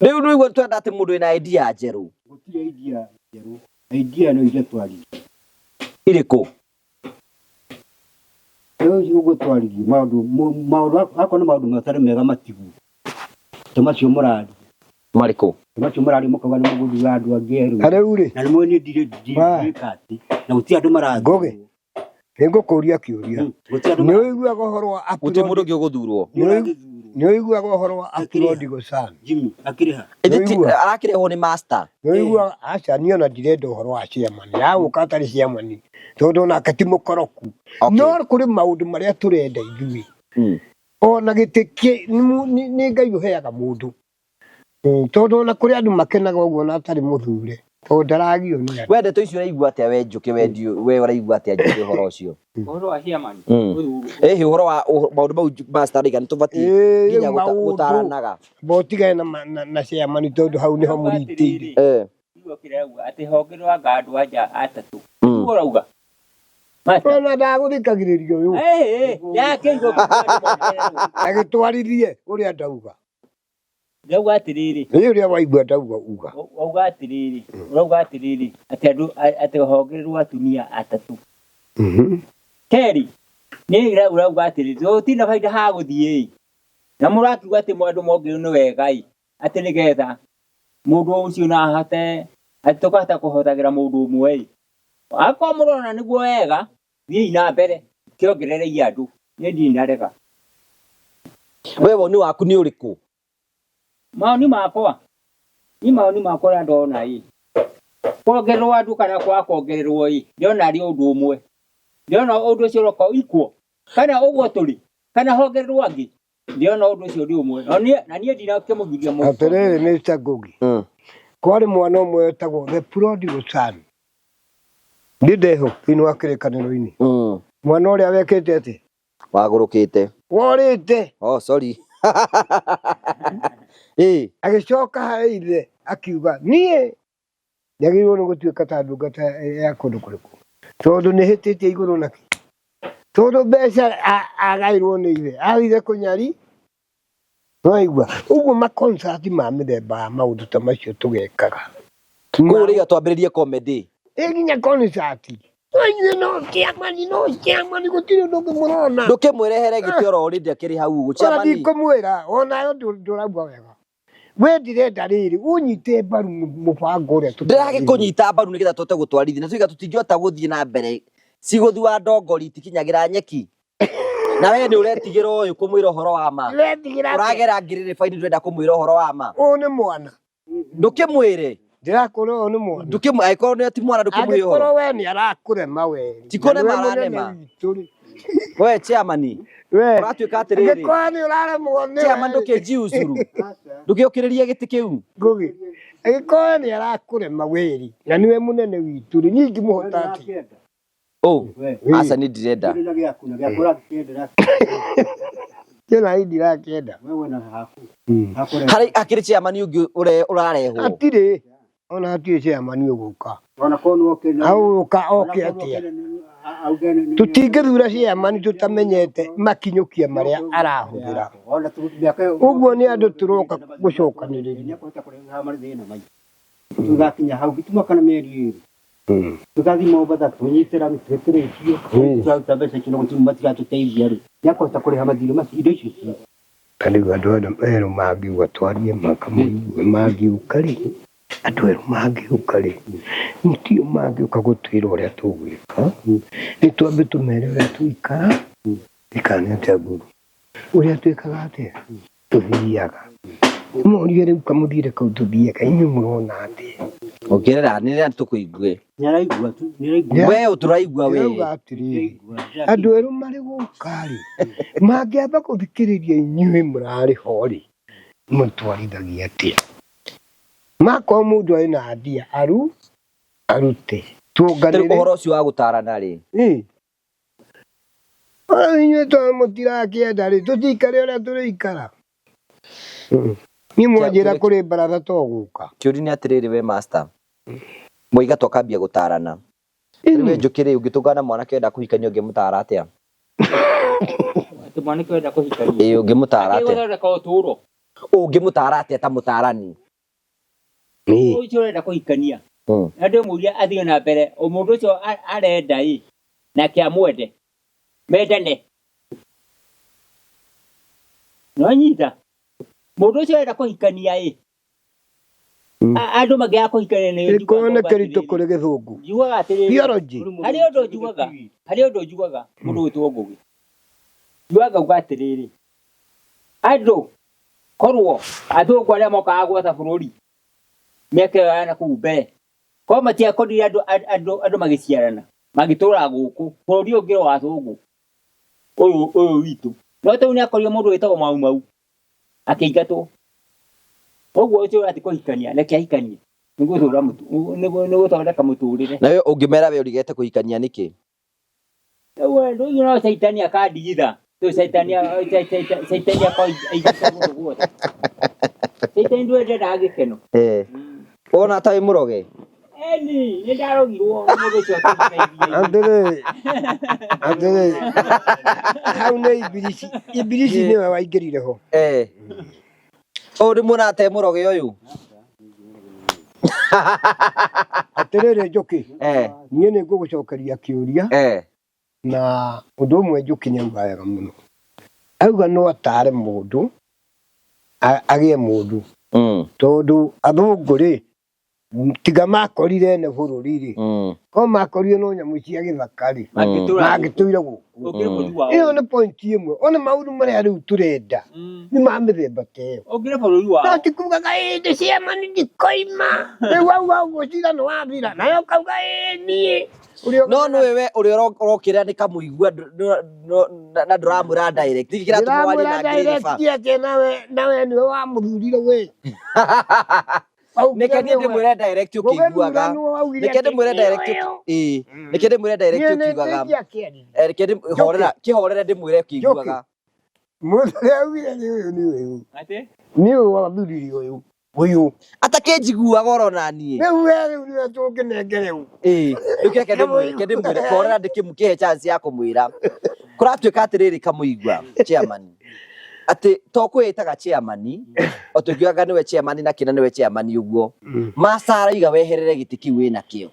rĩu nĩguo twenda atĩ mũndũ wĩna idea njerũ
gũtirĩ idea njerũ idea no iria twaririe
irĩkũ
rĩu ũgũtwaririe maũndũ maũndũ akorwo nĩ maũndũ matarĩ mega matigwo ta macio mũraria
marĩkũ
ta macio mũraria mũkauga nĩ mũgũthura andũ angĩ erũ
Na rĩu rĩ
na nĩ mũĩ niĩ ndirĩ ndirĩka atĩ na gũtirĩ andũ marathurwo
Ngũgĩ nĩ ngũkũria kĩũria
gũtirĩ andũ
nĩ ũiguaga ũhoro wa
gũtirĩ mũndũ ũngĩ ũgũthurwo
nĩ ũiguaga ũhoro wa Apurodi Gũcan
Jimmy akĩrĩha
arakĩrehwo nĩ master
nĩ ũiguaga aca niĩ ona ndirenda ũhoro wa chairman yagũka atarĩ chairman tondũ onake ti mũkoroku no kũrĩ maũndũ marĩa tũrenda ithuĩ ona gĩtĩ nĩ Ngai ũheaga mũndũ tondũ ona kũrĩ andũ makenaga ũguo ona atarĩ mũthure tondũ ndaragio nĩ andũ
we ndeto icio ũraigua atĩa we Njũkĩ we we ũraigua atĩa Njũkĩ ũhoro ũcio
Ũhoro wa chairman
ĩhĩ ũhoro wa maũndũ mau master arauga nĩ tũbatiĩ nginya gũtaranaga
botigane na chairman tondũ hau nĩho mũritĩire
Igua kĩrĩa auga atĩ honge rwa anga andũ anja atatũ nĩguo ũrauga
ona ndagũthikagĩrĩria ũyũ agĩtwarithie ũrĩa ndauga
ndauga atĩrĩrĩ
nĩ ũrĩa waigua ndauga uga
wauga atĩrĩrĩ ũrauga atĩrĩrĩ atĩ andũ atĩ honge rwa atumia atatũ kerĩ nĩ ũrauga atĩrĩrĩ gũtirĩ na baida ha gũthiĩ ĩ na mũrakiuga atĩ andũ mongererwo nĩ wega ĩ atĩ nĩgetha mũndũ ũcio no ahote atĩ tũkahota kũhotagĩra mũndũ ũmwe ĩ akorwo mũrona nĩguo wega thiĩi na mbere kĩongererei andũ niĩ ndirĩ na rega
we woni waku nĩ ũrĩkũ
maoni makwa ni maoni makwa ũrĩa ndona ĩ kuongererwo andũ kana kwaga kuongererwo ĩ ndĩrona arĩ ũndũ ũmwe ndĩrona ũndũ ũcio ũroka equal kana ũguo tũrĩ kana hongererwo angĩ ndĩrona ũndũ ũcio ũrĩ ũmwe na niĩ ndinakĩmũgiria mũndũ
atĩrĩrĩ Mr. Ngugi kwarĩ mwana ũmwe wetagwo the prodigal son niĩ ndeho thĩinĩ wa kĩrĩkanĩro-inĩ mwana ũrĩa wekĩte atĩ
wagũrũkĩte
worĩte
oh sorry
agĩcoka harĩ ithe akiuga niĩ njagĩrĩirwo nĩ gũtuĩka ta ndungata ya kũndũ kũrĩkũ tondũ nĩ hĩtĩtie igũrũ na kĩ tondũ mbeca agairwo nĩ ithe athire kũnyari nĩwaigua ũguo makonsati ma mĩthemba ya maũndũ ta macio tũgekaga
kũu rĩga twambĩrĩrie comedy
ĩ nginya konsati inyuĩ no chairman no chairman gũtirĩ ũndũ ũngĩ mũrona
ndũkĩmwĩrehere gĩtĩ oro already akĩrĩ hau ũguo
ona
chairman
ndikũmwĩra onayo ndũraigua wega we ndirenda rĩrĩ ũnyite mbaru mũbango ũrĩa
ndĩragĩkũnyita mbaru nĩgetha tũhote gũtwarithia na tuiga tũtingĩhota gũthiĩ na mbere cigũthua ndongori itikinyagĩra nyeki na we nĩ ũretigĩra ũyũ kũmwĩra ũhoro wa ma
Ndĩretigĩra atĩa?
ũragera ngĩrĩrĩba-inĩ ndũrenda kũmwĩra ũhoro wa ma
ũyũ nĩ mwana
ndũkĩmwĩre
ndĩrakwĩra ũyũ nĩ mwana
ndũkĩmwĩre angĩkorwo nĩ ti mwana ndũkĩmwĩre ũhoro
angĩkorwo we nĩ arakũrema we
Ti kũrema aranema. we chairman
we
ũratuĩka atĩrĩrĩ
angĩkorwo nĩ ũraremwo nĩ
chairman ndũkĩnjiuzuru ndũkĩũkĩrĩrie gĩtĩ kĩu
Ngugi angĩkorwo nĩ arakũrema wĩri na nĩwe mũnene witũ rĩ niĩ ingĩmũhota atĩa
Ũ, aca nĩ ndirenda.
Ndũrĩ na gĩaku na gĩaku ũrakĩendera.
Kĩna hii ndirakĩenda.
Wewe na haku.
Harĩ hakĩrĩ chairman ũngĩ ũrarehwo.
Hatirĩ ona hatirĩ chairman ũgũka.
Ona korwo nĩ oke na
Agũka oke atĩa? Tũtingĩthura chairman tũtamenyete makinyũkia marĩa arahũthĩra. Ũguo nĩ andũ tũroka gũcokanĩrĩria.
Tũgakinya hau gĩtuma kana mĩeri ĩrĩ tũgathiĩ Mombatha tũnyite rami twĩkĩre icio tũraruta mbeca icio na gũtirĩ matigatũteithia rĩ nĩakũhota kũrĩha mathirĩ macio indo icio ciothe.
Ta rĩu andũ aya erũ mangiuga twarie makamũigue mangiũka rĩ andũ erũ mangĩũka rĩ tio mangĩũka gũtwĩra ũrĩa tũgwĩka nĩ twambe tũmere ũrĩa tũikara ikara nĩ atĩa nguru ũrĩa twĩkaga atĩa tũthiaga morie rĩu kamũthiĩre kau tũthiaga inyuĩ mũrona atĩa
Ongerera nĩ rĩrĩa tũkũigue.
Nĩaraigua tu nĩaraigua.
We ũtũraigua we.
Ndĩrauga atĩrĩrĩ andũ erũ marĩ gũka rĩ mangĩamba gũthikĩrĩria inyuĩ mũrarĩ ho rĩ mũtwarithagia atĩa makorwo mũndũ arĩ na mbia arute
Rĩu
tuonganĩre
ũhoro ũcio wa gũtarana rĩ.
Ĩ. Ona inyuĩ tondũ mũtirakĩenda rĩ tũtikare ũrĩa tũrĩikara niĩ mwanjĩra kũrĩ baratha to gũka
Kĩũria nĩ atĩrĩrĩ we master. Mwaiga twakambia gũtarana. Rĩu we Njũkĩ rĩ ũngĩtũngana na mwanake ũrenda kũhikania ũngĩmũtara atĩa?
Atĩ mwanake ũrenda kũhikania.
Ĩĩ ũngĩmũtara atĩa?
Gũthondeka ũtũũro.
Ũngĩmũtara atĩa ta mũtarani?
Ũcio ũrenda kũhikania. Na ndĩmũrie athiĩ na mbere o mũndũ ũcio arenda ĩ nake amwende mendane. Nĩwanyita? Mũndũ ũcio ũrenda kũhikania ĩ andũ mangĩaga kũhikania nĩ
Gĩkorwo nĩ kĩritũ kũrĩ gĩthũngũ.
Njugaga atĩrĩrĩ,
Biology.
harĩ ũndũ njugaga, harĩ ũndũ njugaga mũndũ gwĩtwo Ngũgĩ. Njugaga ngauga atĩrĩrĩ, andũ korwo athũngũ arĩa mokaga gwatha bũrũri mĩaka ĩyo ya nakũu mbere, korwo matiakorire andũ magĩciarana, mangĩtũraga gũkũ, bũrũri ũyũ ũngĩrĩ wa athũngũ, ũyũ witũ. No ta rĩu nĩakorire mũndũ wĩtagwo Mau Mau, akĩingatwo. Koguo ũcio ũrathiĩ kũhikania, reke ahikanie. Nĩ gũthondeka mũtũrĩre.
Na we ũngĩmera we ũrigete kũhikania nĩkĩ?
Rĩu rĩu no caitani akandigitha. Rĩu caitani caitani aingĩte gũkũ guothe. Caitani ndũĩ ndendaga gĩkeno.
Wona ta wĩ mũroge?
Eni, nĩ ndarogirwo nĩ mũndũ ũcio akĩnjĩra
Atĩrĩrĩ, atĩrĩrĩ, hau nĩ ibilici, ibilici nĩwe waingĩrire ho.
Ũyũ nĩ muona ta e mũroge ũyũ?
Atĩrĩrĩ Njũkĩ, niĩ nĩ ngũgũcokeria kĩũria na ũndũ ũmwe Njũkĩ nĩ auga wega mũno. Auga no atare mũndũ agĩe mũndũ tondũ athũngũ rĩ tiga makorire ene bũrũri rĩ korwo makorire no nyamũ cia gĩthaka rĩ mangĩtũire gũkũ. Ĩyo nĩ point ĩmwe. Ona maũndũ marĩa rĩu tũrenda nĩ ma mĩthemba ta ĩyo.
Ũngĩrĩ bũrũri wao.
No ti kugaga ĩĩ ndĩ ciama nĩ ndikoima rĩu wauga ũguo cira nĩ wathira nawe ũkauga ĩĩ niĩ.
No nĩwe we ũrĩa ũrokĩrĩra nĩ kamũigua na ndũramwĩra direct. Nĩkĩ kĩratũma warie
Ndĩramwĩra
na ngĩrĩba?
direct atĩ nawe nĩwe wamũthurire we.
Nĩke niĩ ndĩmwĩre direct ũkĩiguaga. Nĩke ndĩmwĩre direct ĩĩ. Nĩke ndĩmwĩre direct ũkiugaga. Reke horera kĩhorere ndĩmwĩre ũkĩiguaga.
Mũndũ ũrĩa augire nĩ ũyũ nĩ ũyũ.
Atĩ?
Nĩ ũyũ wathurire ũyũ. Ũyũ.
Atakĩnjiguaga oro na niĩ.
Rĩu we rĩu nĩwe tũngĩnengere rĩu.
Ĩĩ. Rĩu kĩreke ndĩmwĩre, reke ndĩmwĩre, horera ndĩkĩmũkĩhe chance ya kũmwĩra. Kũratuĩka atĩrĩrĩ kamũigua chairman. Atĩ to kwĩĩtaga chairman, o tũkiugaga nĩwe chairman na kĩna nĩwe chairman ũguo. Master arauga weherere gĩtĩ kĩu wĩnakĩo.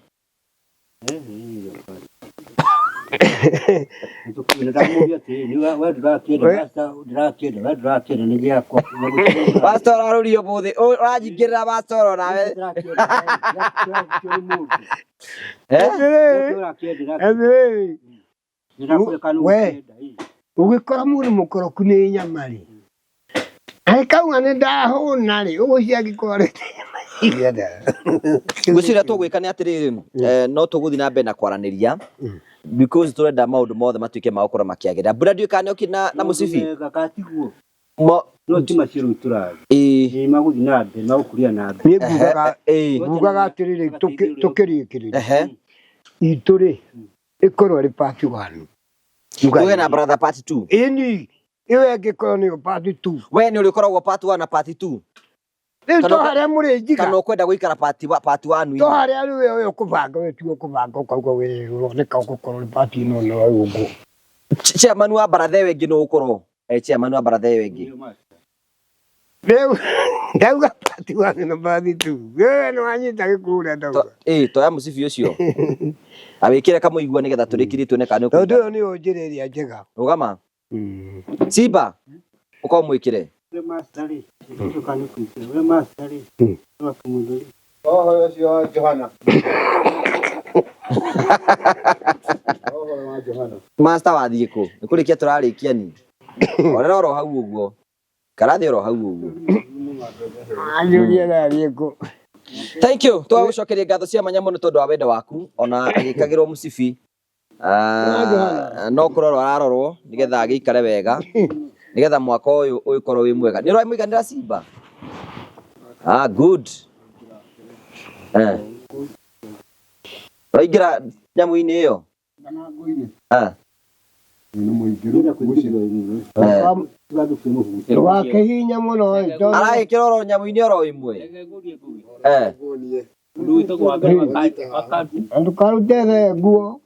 Pastor ararũrio mũthĩ, ũranjingĩrĩra pastor onawe.
Atĩrĩrĩ, we ũgĩkora mũndũ mũkoroku nĩ nyama rĩ angĩkauga nĩ ndahũna rĩ ũgũcia angĩkorwo arĩte nyama cigana.
Ngwĩciria tũgwĩka nĩ atĩrĩrĩ, no tũgũthiĩ na mbere na kwaranĩria because tũrenda maũndũ mothe matuĩke ma gũkorwo makĩagĩrĩra. Mbura ndiũĩ kana nĩokire na mũcibi.
No ti macio rĩu tũrathiĩ.
Ĩĩ.
Magũthiĩ na mbere, magũkũria na mbere.
Niĩ ngugaga ngugaga atĩrĩrĩ tũkĩrĩkĩrĩria itũ rĩ Ĩkorwo ĩrĩ part 1.
Tuge na brother part 2.
Ĩni ĩyo ĩngĩkorwo nĩyo part 2.
We nĩ ũrĩkoragwo part 1 na part 2.
Rĩu to
Kana
harĩa mũrĩ
kana
njiga.
ũkwenda gũikara part 1 part 1
To harĩa rĩu we ũkũbanga we tiwe ũkũbanga ũkauga we ũroneka ũgũkorwo nĩ part ĩno na ũguo.
Chairman wa baratha ĩyo ĩngĩ nũ ũkorwo? Eh, chairman wa baratha ĩyo ĩngĩ.
Rĩu ndauga part 1 na part 2. We nĩ wanyita gĩkũyũ ũrĩa ndauga.
Ĩ, toya mũcibi ũcio. Awĩkĩre kamũigua nĩgetha tũrĩkirie tuone kana nĩ
Tondũ
ũkũigana.
ĩyo nĩyo njĩra ĩrĩa njega.
Rũgama. Simba, ũkorwo mwĩkĩre.
Oho ũcio wa Johana. Oho wa Johana.
Master wathiĩ kũ? Nĩ kũrĩkia tũrarĩkia ni. Orera oro hau ũguo. Karathi oro hau ũguo.
Anjũria nathiĩ kũ.
Thank you. Twagũcokeria ngatho cia mwanya mũno tondũ wa wendo waku ona agĩkagĩrwo mũcibi. Ah, no kũrorwo ararorwo nĩgetha agĩikare wega nĩgetha mwaka ũyũ ũgĩkorwo wĩ mwega. Nĩ ũramũiganĩra Simba? Ah, good. Eh. Ũraingĩra nyamũ-inĩ ĩyo? Ah. Eh.
Ndũgakĩhihinya mũno ĩ, tondũ
Aragĩkĩra oro nyamũ-inĩ oro ĩmwe. Eh.
na ndũkarute the nguo.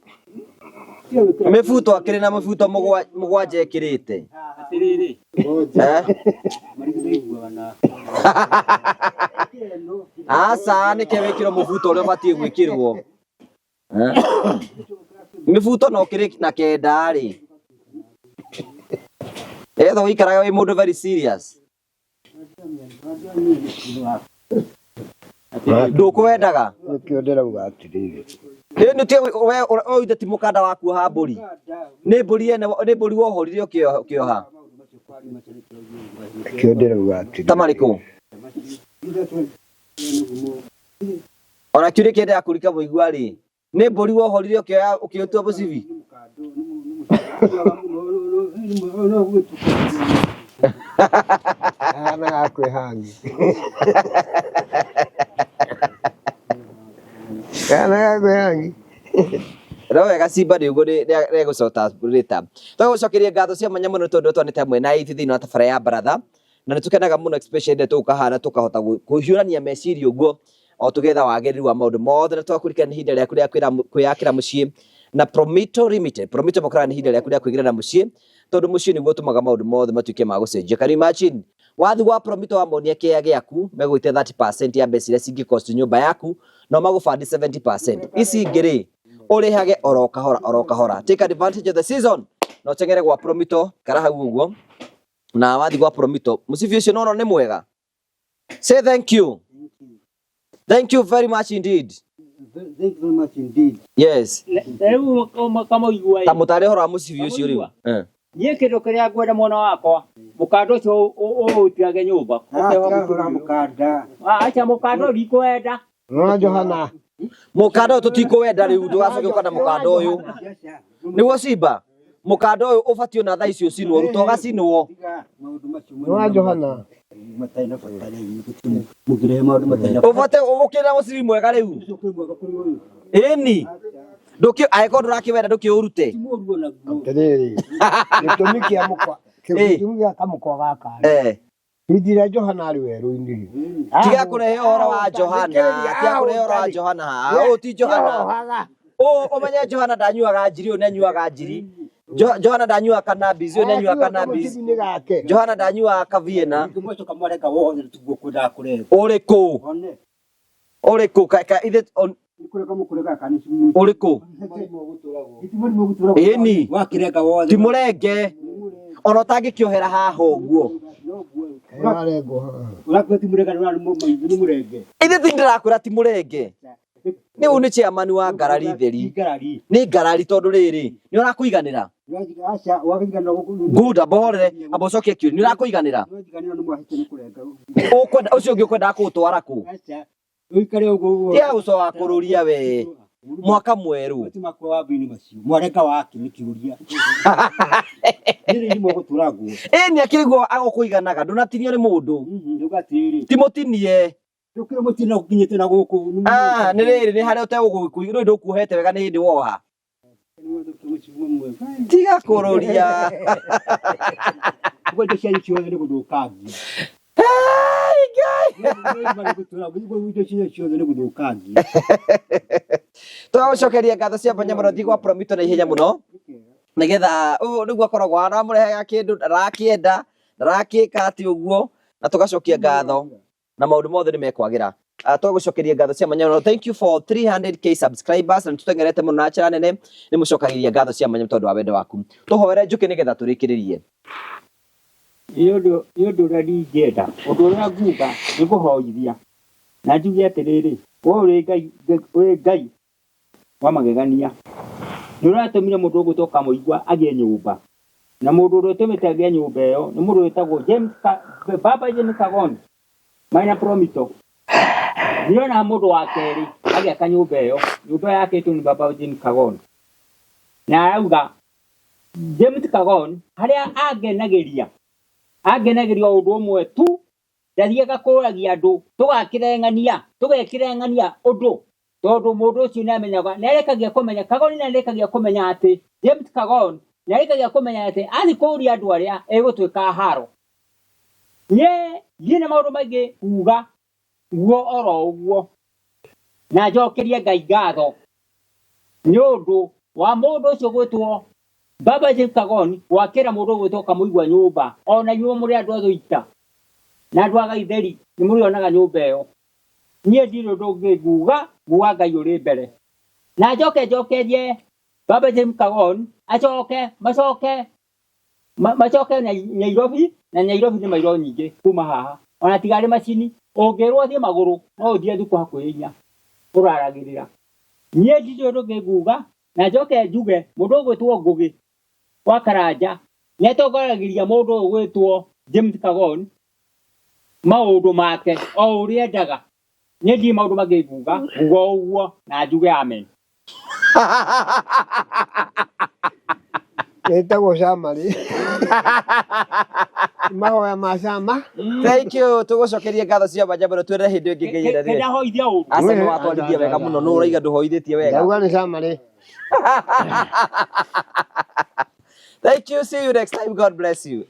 Mĩbuto akĩrĩ na mĩbuto mũgwanja ĩkĩrĩte. Eh? Aca nĩkĩo wĩkĩrwo mũbuto ũrĩa ũbatiĩ gwĩkĩrwo. Eh? Mĩbuto no kĩrĩ na kenda rĩ. Nĩgetha ũikaraga wĩ mũndũ very serious. Ndũkwendaga.
Nĩkĩo ndĩrauga atĩrĩrĩ.
Ĩ nĩ tie we ũyũ ti mũkanda wa kuoha mbũri. Nĩ mbũri ene nĩ mbũri wohorire ũkĩoha.
Nĩkĩo ndĩrauga atĩrĩrĩ.
Ta marĩkũ? Ona kĩũria kĩendaga kũrika mũigua rĩ. Nĩ mbũri wohorire ũkĩoya ũkĩũtua mũcibi.
Ahana ga kwĩhangi. Ahana ga kwĩhangi.
No wega Simba nĩ ũguo nĩ rĩta. Twagũcokeria ngatho cia mwanya mũno tondũ twanĩte hamwe na ithuĩ thĩinĩ wa tabarĩra ya baratha na nĩ tũkenaga mũno especially rĩrĩa tũgũkahana tũkahota kũhiũrania meciria ũguo o tũgetha wagĩrĩru wa maũndũ mothe na twakũririkana nĩ ihinda rĩaku rĩa kwĩyakĩra mũciĩ na Promito Limited. Promito makoraga nĩ ihinda rĩaku rĩa kwĩgĩra na mũciĩ tondũ mũciĩ nĩguo ũtũmaga maũndũ mothe matuĩke ma gũcenjia. Can you imagine? Wathi gwa Promito wamonia kĩea gĩaku megũgwĩtia 30% ya mbeca iria cingĩcost nyũmba yaku no magũbandi 70%. Ici ingĩ rĩ ũrĩhage oro kahora oro kahora. Take advantage of the season. Na ũteng'ere gwa Promito kara hau ũguo na wathi gwa Promito mũcibi ũcio nona nĩ mwega. Say thank you. Thank you very much indeed.
Thank you very much indeed.
Yes.
Rĩu kamũigua
Ta mũtare ũhoro wa mũcibi ũcio rĩu. Eh.
Niĩ kĩndũ kĩrĩa ngwenda mwana wakwa mũkanda ũcio ũũtiage nyũmba.
Tiga mũkanda.
Acha mũkanda ũyũ ndikwenda.
No Johana.
Mũkanda ũyũ tũtikũwenda rĩu ndũgacoke ũkanda mũkanda ũyũ. Nĩguo Simba mũkanda ũyũ ũbatiĩ ona thaa ici ũcinwo ruta ũgacinwo.
No Johana.
Matarĩ na bata rĩu mũngĩrehe maũndũ matarĩ na
Ũbate ũkĩrĩ na mũcibi mwega rĩu. Ĩni. Ndũkĩ angĩkorwo ndũrakĩwenda ndũkĩũrute.
Atĩrĩrĩ. Gĩtũmi kĩa mũkwa. Gĩtũmi gĩa kamũkwa gaka.
Eh.
Hĩndĩ ĩrĩa Johana arĩ werũ-inĩ.
Tiga kũrehe ũhoro wa Johana. Tiga kũrehe ũhoro wa Johana haha. Ũyũ ti Johana. Ũũ ũmenye Johana ndanyuaga njiri ũyũ nĩanyuaga njiri. Johana ndanyuaga cannabis ũyũ nĩanyuaga cannabis.
Nĩ gake.
Johana ndanyuaga kaviena.
Mũcoka mwareka wothe tiguo kwendaga kũrehwo.
Ũrĩkũ?
One.
Ũrĩkũ? Ka ithe
Nĩ kũreka mũkũreka kana nĩ
ũrĩkũ? Ĩni.
Wakĩrenga wothe.
Ti mũrenge. Ona ũtangĩkĩohera haha ũguo.
Ũrarengwo haha.
Ũrakuga ti mũrenge nĩ mũrenge.
Ithe ti ndĩrakwĩra ti mũrenge. Nĩ ũyũ nĩ chairman wa ngarari theri.
Ngarari.
Nĩ ngarari tondũ rĩrĩ nĩ ũrakũiganĩra.
Aca wakĩiganĩra gũkũ.
Good amba ũhorere amba ũcokie kĩũria nĩ ũrakũiganĩra.
Nĩ mwahĩtia nĩ kũrenga.
Ũkwenda ũcio ũngĩ ũkwendaga kũũtwara kũ?
Aca. Ũikare ũguo.
Tiga gũcoka kũrũria we. Mwaka mwerũ.
Ti makwa wa mbini macio. Mwarenga wake nĩ kĩũria. Nĩ rĩrĩ mũgũtũra nguo.
Ĩ nĩ akĩrĩguo agũkũiganaga ndũnatinio nĩ mũndũ.
Nduga atĩrĩrĩ.
Ti mũtinie.
Ndũkĩrĩ mũtino ũkinyĩte na gũkũ.
Ah, nĩ rĩrĩ nĩ harĩa ũtegũgũkui rĩu ndũkuohete wega nĩ hĩndĩ woha. Tiga kũrũria.
Ũguo indo cianyu ciothe nĩ gũthũkangia.
Hey, Ngai.
Indo cianyu ciothe nĩ gũthũkangia.
Tũgagũcokeria ngatho cia mwanya mũno thiĩ gwa Promito na ihenya mũno nĩgetha ũũ nĩguo akoragwo ahana wamũrehaga kĩndũ ndarakĩenda ndarakĩka atĩ ũguo na tũgacokia ngatho na maũndũ mothe nĩ mekwagĩra. Tũgagũcokeria ngatho cia mwanya mũno. Thank you for 300K subscribers na nĩtũteng'erete mũno na njĩra nene. Nĩ mũcokagĩria ngatho cia mwanya tondũ wa wendo waku. Tũhoere njũkĩ nĩgetha tũrĩkĩrĩrie.
Nĩ ũndũ nĩ ũndũ ũrĩa ndingĩenda ũndũ ũrĩa nguga nĩ kũhoithia na njuge atĩrĩrĩ, we ũrĩ Ngai ũrĩ Ngai wa magegania nĩ ũratũmire mũndũ ũgwĩtwo Kamũigua agĩe nyũmba na mũndũ ũrĩa ũtũmĩte agĩe nyũmba ĩyo nĩ mũndũ wĩtagwo James Baba James Kagoni Maina Promito. Ndĩrona mũndũ wa kerĩ agĩaka nyũmba ĩyo, nyũmba ĩyo yakĩtwo nĩ Baba James Kagoni na arauga James Kagoni harĩa angenagĩria angenagĩria o ũndũ ũmwe tu, ndathiaga kũragia andũ tũgakĩreng'ania tũgekĩreng'ania ũndũ tondũ mũndũ ũcio nĩ amenyaga nĩ arĩkagia kũmenya Kagoni nĩ arĩkagia kũmenya atĩ James Kagoni nĩ arĩkagia kũmenya atĩ athiĩ kũria andũ arĩa ĩgũtuĩka haro. Niĩ ndirĩ na maũndũ maingĩ kuga guo oro ũguo na njokerie Ngai ngatho nĩ ũndũ wa mũndũ ũcio gwĩtwo Baba James Kagoni gwakĩra mũndũ ũgwĩtwo Kamũigua nyũmba ona inyuĩ mũrĩ andũ a Thũita na andũ a Gaitheri nĩ mũrĩonaga nyũmba ĩyo. Niĩ ndirĩ ũndũ ũngĩ nguga nguga Ngai ũrĩ mbere na njoke njokerie Baba James Kagoni acoke macoke macoke Nairobi na Nairobi nĩ mairo nyingĩ kuma haha ona tiga arĩ macini ũngĩrwo thiĩ magũrũ no ũthiĩ thukũ hakuhĩ inya ũraragĩrĩra. Niĩ ndirĩ ũndũ ũngĩ nguga na njoke njuge mũndũ ũgwĩtwo Ngũgĩ wa Karanja nĩ atongoragĩria mũndũ ũyũ ũgwĩtwo James Kagoni maũndũ make o ũrĩa endaga. Niĩ ndirĩ maũndũ mangĩ nguga nguga o ũguo na njuge amen.
Ĩtagwo summary. Mahoya ma cama.
Thank you. Tũgũcokerie ngatho cia mwanya mũno twĩre hĩndĩ ĩngĩ Ngai
Kenda
endelee.
hoithia ũru.
Aca nĩ watwarithia wega mũno nũ ũraiga ndũhoithĩtie wega.
Ndauga nĩ summary.
Thank you. See you next time. God bless you.